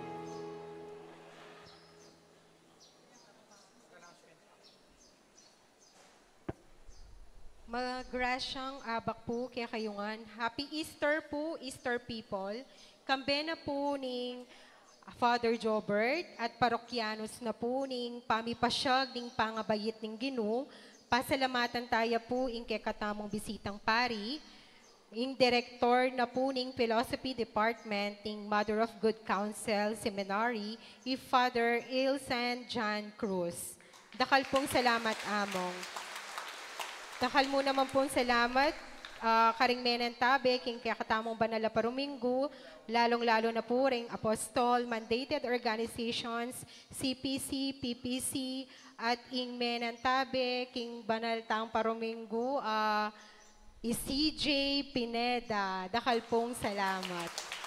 Magrasyang abak pu kekayu ngan. Happy Easter pu, Easter people. Kambe na pu ning Father Jobert at parokyanos na pu ning pamipasyag ning pangabait ning Ginu, pasalamatan taya pu ing kekatamung bisitang pari, ing direktor na pu ning Philosophy Department ning Mother of Good Counsel Seminary, i Father Ilsen John Cruz. Dakal pung salamat, Among. Dakal mu naman pung salamat, ah, karing menantabe king kekatamung banal a paruminggu, lalung-lalu na pu ring apostol, mandated organizations, C P C, P P C, at ing menantabe king banal tang paruminggu, ah, i C J Pineda. Dakal pung salamat.